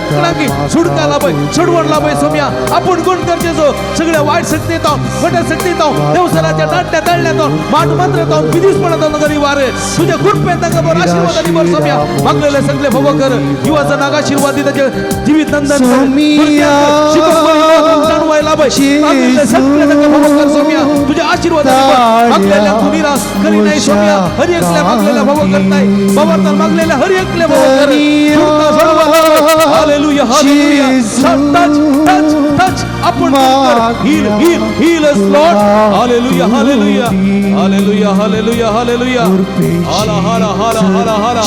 Speaker 3: सुटका लाभय सोडवण लाभय सोम्या आपूण गुण करचेचो सगळ्या वायट शक्ती तो फट शक्ती तो देवसराच्या नाट्या तळण्यात माट मंत्र तो विधीसपणात गरी वारे तुझ्या कृपेन तांकां बरो आशिर्वाद आनी बरो सोम्या मागलेले सगळे भोव कर युवाचा नाग आशिर्वाद दी ताचे जिवीत नंदन कर.
Speaker 2: सोमिया.
Speaker 3: शिकोवंक जाणवाय लाभय. बाबा मागलेल्या सगळ्या तांकां भोव कर सोम्या तुझ्या आशीर्वादाने भर. मागलेल्या तूं निराश करी नाही सोम्या हर एकल्या मागलेल्या भोव करताय बाबार्थान मागलेल्या हर एकल्या भोव कर. Hallelujah hallelujah. Touch touch touch आपण heal heal heal us Lord. Hallelujah hallelujah hallelujah hallelujah hallelujah. हाला हाला हाला हाला हाला हाला.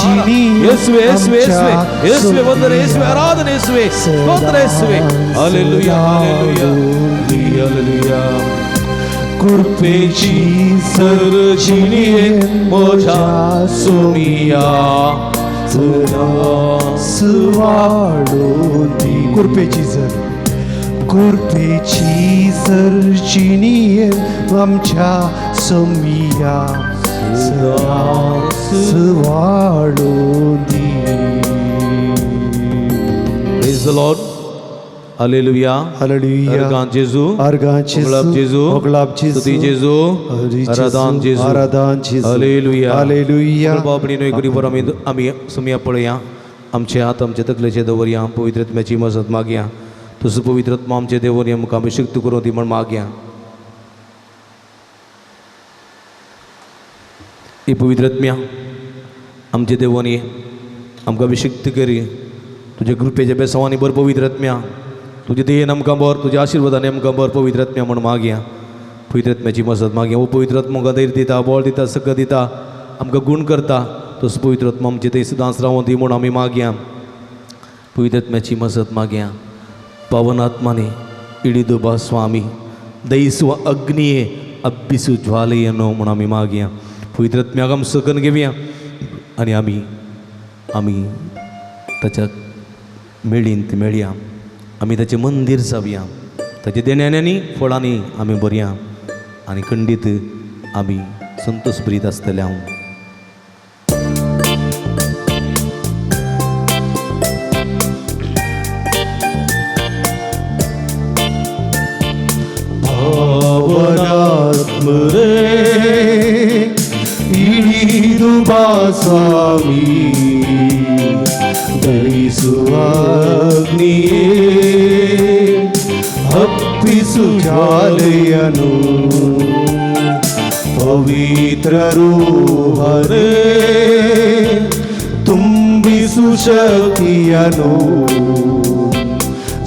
Speaker 3: येसुवे येसुवे येसुवे येसुवे ವಂದನೆ ಯೇಸುವೆ ಆರಾಧನೆ ಯೇಸುವೆ ಸ್ತೋತ್ರ ಯೇಸುವೆ. Hallelujah hallelujah hallelujah. कृपेची सर्जिनी म्हज्या सोमिया
Speaker 2: सुवाळोंदी. कृपेची जर कृपेची सर्जिनी आमच्या सोमिया सुवाळोंदी.
Speaker 3: Praise the Lord. Hallelujah.
Speaker 2: Hallelujah.
Speaker 3: अर्गां जेजू.
Speaker 2: अर्गां
Speaker 3: होगळाप जेजू.
Speaker 2: होगळाप जेजू.
Speaker 3: स्तुती जेजू. आराधन जेजू.
Speaker 2: आराधन जेजू.
Speaker 3: हालेलुया.
Speaker 2: हालेलुया.
Speaker 3: बाबणी न्हय बरो आमी आमी सुमया पळया आमचे हात आमचे तकलेचे दवरया पवित्रत्म्याची मजत मागया तसो पवित्रत्मा आमचे देवोन आमकां अभिषिक्त करूं ती म्हण मागया. ही पवित्रत्म्या आमचे देवोन आमकां अभिषिक्त करी तुज्या कृपेच्या बेसांवांनी भर पवित्रत्म्या तुज्या देयेन आमकां भर तुज्या आशिर्वादान आमकां भर पवित्रत्म्या म्हण मागया. पवित्रत्म्याची मजत मागया. हो पवित्रत्मा आमकां धैर्य दिता बळ दिता सगळं दिता आमकां गूण करता तसो पवित्रत्मा आमचे थंय सदांच रावोन दी म्हूण आमी मागया. पवित्रत्म्याची मजत मागया. पावनात्माने इडिदोबा स्वामी दयसु अग्निये अब्बिसु ज्वालयनो म्हूण आमी मागया. पवित्रत्म्याक आमी सकन घेवया आनी आमी आमी ताच्या मेळींत मेळया आमी ताचें मंदीर जावया ताच्या देण्यांनी फळांनी आमी भरया आनी खंडीत आमी संतोष भरीत आसतले हांव.
Speaker 2: भावनात्मरे इडिदु बा स्वामी ದಯಿಸುವ ಅಗ್ನಿಯೇ ಹಬ್ಬಿಸು ಜ್ವಾಲೆಯನು ಪವಿತ್ರ ರೂಹರೇ ತುಂಬಿಸು ಶಕ್ತಿಯನು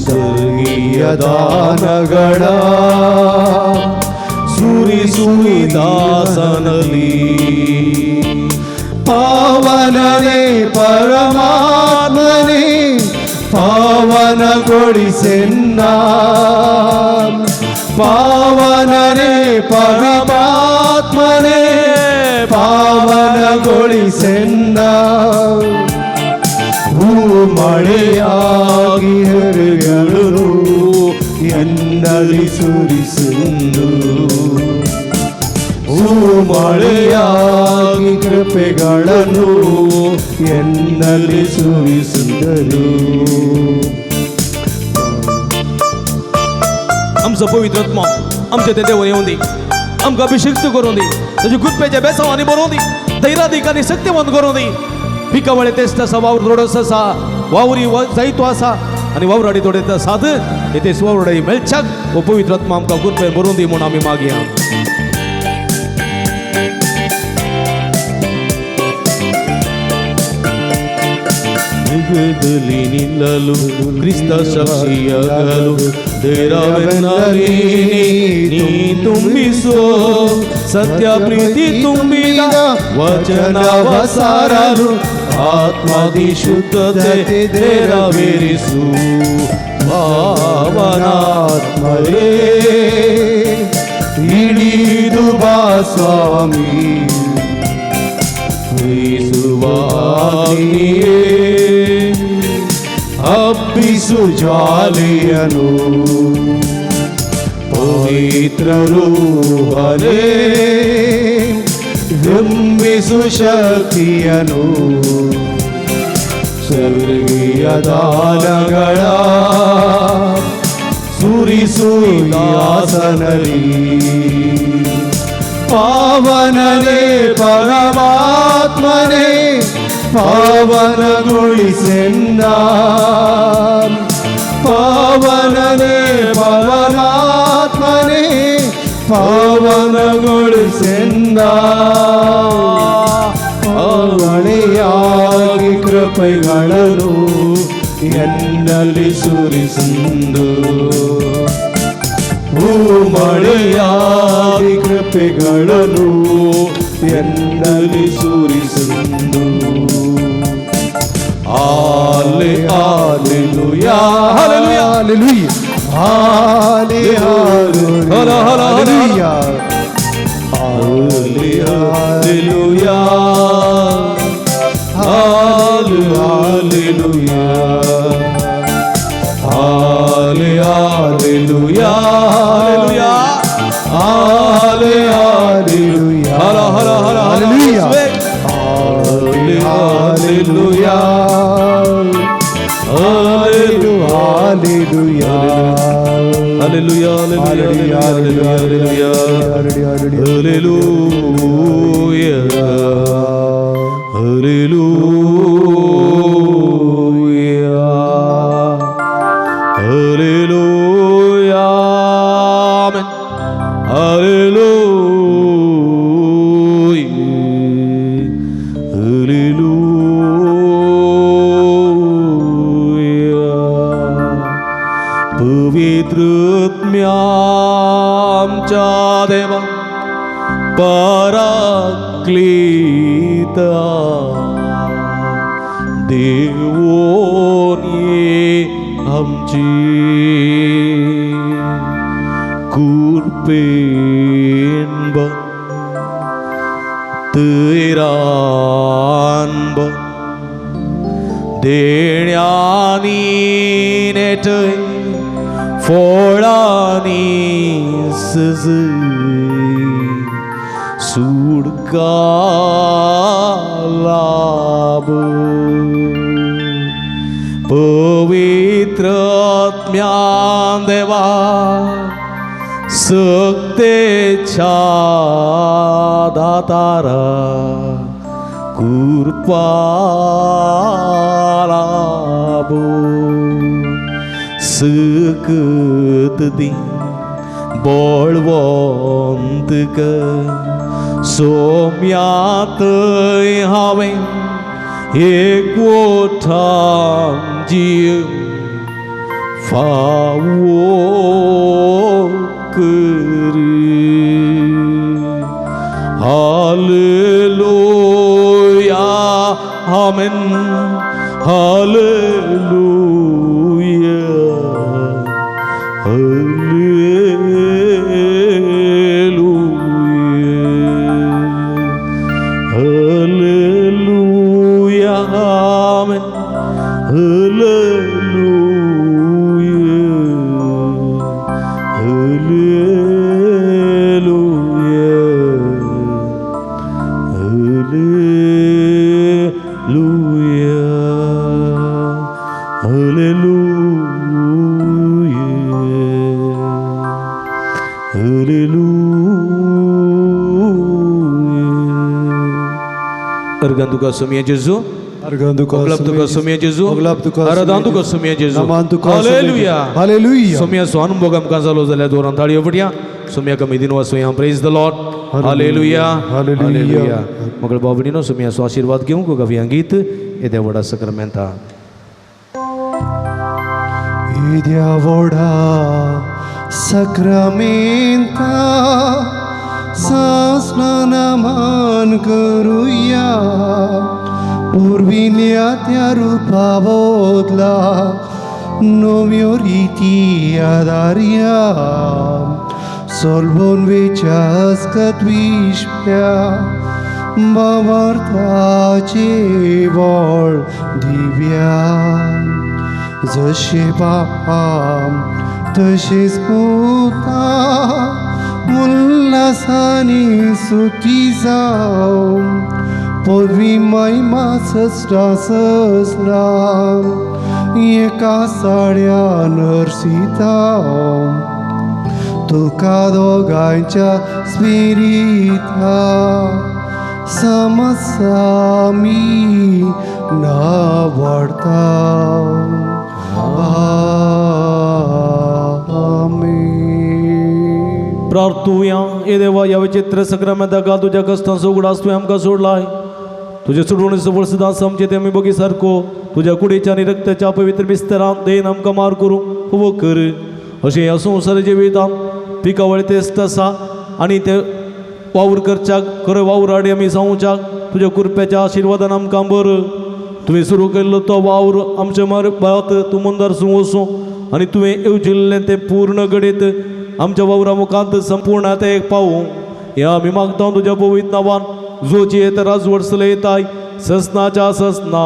Speaker 2: ಸ್ವರ್ಗೀಯ ದಾನಗಳ ಸುರಿಸು ದಾಸನಲ್ಲಿ. ಪಾವನನೇ ಪರಮಾತ್ಮನೇ ಪಾವನಗೊಳಿಸೆನ್ನ ಪಾವನನೇ ಪರಮಾತ್ಮನೇ ಪಾವನಗೊಳಿಸೆನ್ನ ಹೂ ಮಳೆಯಾಗಿ ಹರಿಯಳು ಎನ್ನಲ್ಲಿ ಸುರಿಸೆಂದು ಹೂ ಮಳೆಯಾಗಿ ಕೃಪೆಗಳನ್ನು ಎನ್ನಲ್ಲಿ ಸುರಿಸಿದರು.
Speaker 3: आमचो पवित्र आत्मा आमचे ते देव येवन दी आमकां अभिषिक्त करूं दी ताच्या कृपेच्या बेसांवांनी बरोवं दी धैर्यादीक आनी शक्तिवंत करूं दी. पिकावळे तेस्त आसा वावर थोडोसो आसा वावरी जायतो आसा आनी वावराडी थोडे आसात ते वावराडी मेळच्याक हो पवित्र आत्मा आमकां कृपेन बरोवं दी म्हूण आमी मागया. ಯುಗದಲ್ಲಿ ನಿಲ್ಲಲು ಕ್ರಿಸ್ತ ಸಾಕ್ಷಿಯಾಗಲು ಧೈರ್ಯವೆನ್ನಲಿ ನೀ ತುಂಬಿಸೋ ಸತ್ಯ ಪ್ರೀತಿ ತುಂಬಿದ ವಚನವ ಸಾರಲು ಆತ್ಮದಿ ಶುದ್ಧತೆ ನೆರವೇರಿಸು
Speaker 2: ಭಾವನಾತ್ಮರೇ ಇಳಿದು ಬಾ ಸ್ವಾಮಿ ಅಗ್ನಿಯೇ ಹಬ್ಬಿಸು ಜ್ವಾಲೆಯನು ಪವಿತ್ರ ರೂಹನೇ ತುಂಬಿಸು ಶಕ್ತಿಯನು ಸ್ವರ್ಗೀಯ ದಾನಗಳ ಸುರಿಸು ದಾಸನಲ್ಲಿ. ಪಾವನನೇ ಪರಮಾತ್ಮನೇ ಪಾವನಗೊಳಿಸೆನ್ನ ಪಾವನನೇ ಪರಮಾತ್ಮನೇ
Speaker 3: ಪಾವನಗೊಳಿಸೆಂದ ಮಳೆಯಾಗಿ ಕೃಪೆಗಳನ್ನು ಎನ್ನಲ್ಲಿ ಸುರಿಸೆಂದು ಮಳೆಯಾಗಿ ಕೃಪೆಗಳನ್ನು ಎನ್ನಲ್ಲಿ ಸುರಿಸೆಂದು. ಆಲೆ ಆಲೆಲುಯಾ
Speaker 2: hallelujah ಹಾಲೆ
Speaker 3: ಹಲ ಹಲ
Speaker 2: hallelujah
Speaker 3: Hallelujah. Hallelujah. Hallelujah. Hallelujah. ಹರ ಹರ ಹರ.
Speaker 2: Hallelujah.
Speaker 3: Hallelujah.
Speaker 2: Hallelujah.
Speaker 3: Hallelujah. Hallelujah. Hallelujah. Hallelujah. Hallelujah. Amen. Hallelujah. Hallelujah. पवित्रत्म्यामच्या देवा पराक्लीता देवोनी आमची कृपेन तैरान देण्यानी नेटय फोळांनी सजय सुडका लाभ पवित्र आत्म्यान देवा सक्तेच्या दातारा कृपा लाभो सकत दी बळवंत कर सोम्यात हांवें एकवटान जीव फावो करी. Hallelujah, amen. Hallelujah, hallelujah, hallelujah, amen. Hallelujah, hallelujah, hallelujah, hallelujah, hallelujah. Organ तुका सोमया जेजू.
Speaker 2: अर्गान तुका
Speaker 3: ओगलाप तुका सोमया जेजू.
Speaker 2: ओगलाप तुका
Speaker 3: आराधन तुका सोमया जेजू.
Speaker 2: नमान तुका
Speaker 3: हालेलुया.
Speaker 2: हालेलुया.
Speaker 3: सोमयाचो अनुभव आमकां जालो जाल्यार जोरान ताळयो फुटया. सोमया कमी दिन वाचुया. Praise the Lord. Hallelujah.
Speaker 2: Hallelujah.
Speaker 3: मगळ बाबडीनो सोमयाचो आशीर्वाद घेवंक गावया गीत येद्या व्हडा सक्रामेंता.
Speaker 2: येद्या व्हडा सक्रामेंता सासनान करुया पुर्विल्या त्या रुपा बदला नव्यो रिती आदारया सोलबोन वेच्यास्कत विश्प्या बाबार्थाचे बळ दिव्या जशे बापाम तशेच पुता उल्हासानी सुती जावं पदवी महिमा ससरा ससरा एका साड्या नर्सिता तुका दोगांच्या स्पिरिता समसामी नावडता. आमेन.
Speaker 3: प्रार्थुया. हे देवा, ह्या विचित्र सक्रामेंता तुज्या कश्टांचो उगडास तुवें आमकां सोडलाय. तुजे सोडवणेचो फळ सदांच आमचे ते आमी बगी सारको तुज्या कुडीच्या आनी रक्ताच्या पवित्र मिस्तरान देन आमकां मार करूं उबो कर. अशें ह्या संवसार जिवितांत पिकावळ तेस्त आसा आनी ते वावर करच्याक खरो वावर आडी आमी जावच्याक तुज्या कृपेच्या आशिर्वादान आमकां बरो. तुवें सुरू केल्लो तो वावर आमच्या मार तूं मुंदारसूं वचूं आनी तुवें येवजिल्लें तें पूर्ण घडयत आमच्या वावरा मुखांत संपूर्ण आतां एक पावूं. ह्या आमी मागता तुज्या पवित्र नांवान जोची येत राजवट चलयताय ससनाच्या ससना.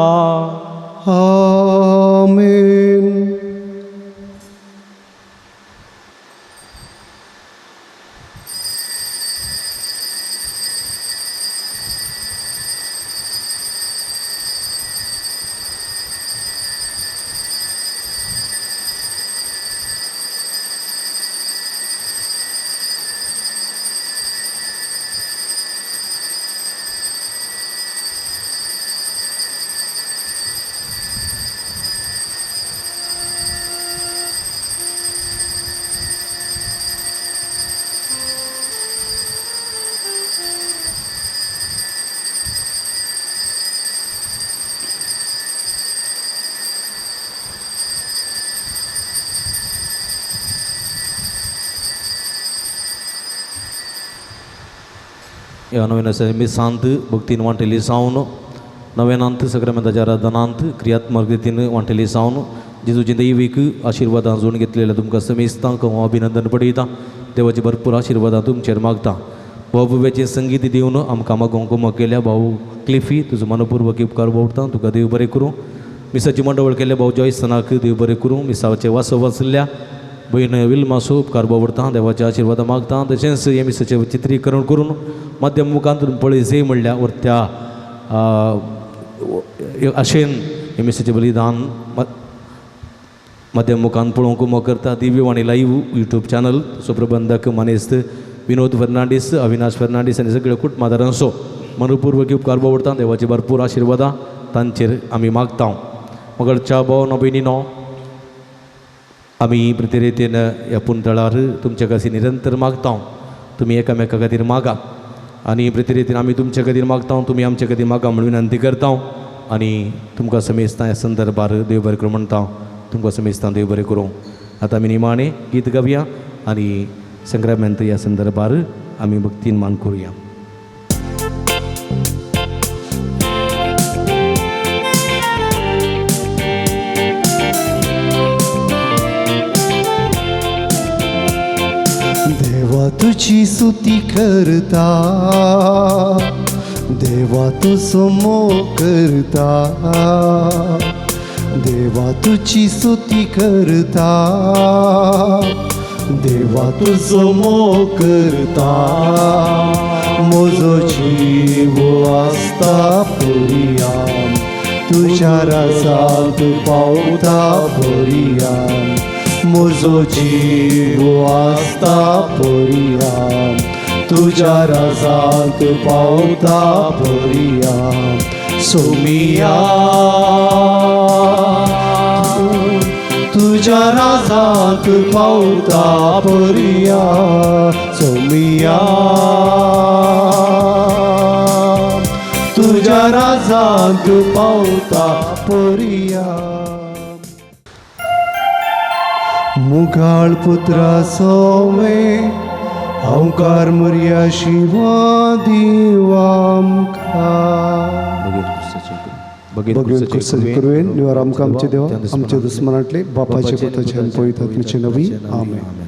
Speaker 2: आमेन.
Speaker 3: ह्या नव्यान मिसांत भक्तीन वांटेली जावन नव्यानांत सक्रामेंताच्या आराधनांत क्रियात्मक रितीन वांटेली जावन जेजूची दैवीक आशिर्वादां जोडून घेतलेल्या तुमकां समेस्तांक हांव अभिनंदन पडयता. देवाची भरपूर आशिर्वादां तुमचेर मागता. भाव संगीत दिवन आमकां मागोवंक कुमक केल्या भाऊ क्लिफी तुजो मनपूर्वक उपकार बोवता. तुका देव बरें करूं. मिसाची मंडवळ केल्या भाऊ जॉयसनाक देव बरें करूं. मिसाचे वासो वाचल्या भयण विल्मासो उपकार बावडता. देवाच्या आशिर्वादां मागता. तशेंच हे मिसाचें चित्रीकरण करून माध्यम मुखांत पळय जे म्हणल्यार त्या आशेन हे मिसाचें बलिदान माध्यम मुखान पळोवंक कुमक करता. दिव्यवाणी लायव्ह युट्यूब चॅनल सुप्रबंधक मानेस्त विनोद फर्नांडीस, अविनाश फर्नांडीस आनी सगळ्या कुटुंबादारांचो मनपूर्वक उपकार बावडता. देवाची भरपूर आशिर्वादां तांचेर आमी मागता. मगळच्या भाव भयणीनो, आमी प्रतिरेतीन ह्या पुंतळार तुमच्या खातीर निरंतर मागता. तुमी एकामेका खातीर मागा आनी प्रतिरेतीन आमी तुमच्या खातीर मागता, तुमी आमच्या खातीर मागा म्हूण विनंती करता. आनी तुमकां समेस्तां ह्या संदर्भार देव बरें करूं म्हणटा. तुमकां समेस्तां देव बरें करूं. आतां आमी निमाणें गीत गावया आनी संक्रामेंत ह्या संदर्भार आमी भक्तीन मान करुया.
Speaker 2: देवा तुझी स्तुती करता, देवा तुझो मोग करता, देवा तुझी स्तुती करता, देवा तुझो मोग करता. म्हजो जीव आसता पुरया तुझ्या राजांत पावता पुरया. म्हजो जीव आसता पुरया तुझ्या राजांत पावता पुरया. सोमिया तुझ्या राजांत पावता पुरया. सोमिया तुझ्या राजांत पावता पुरया. मुगाळ पुत्रा सोवे हांवकार मुरया शिवा दिवामका. बगेन क्रिस्ताचे कृपेन निवार आमकां आमचे देवा आमच्या दुस्मनांतले बापाचे पुताचे आनी पवित्र आत्म्याचे नवी. आमेन.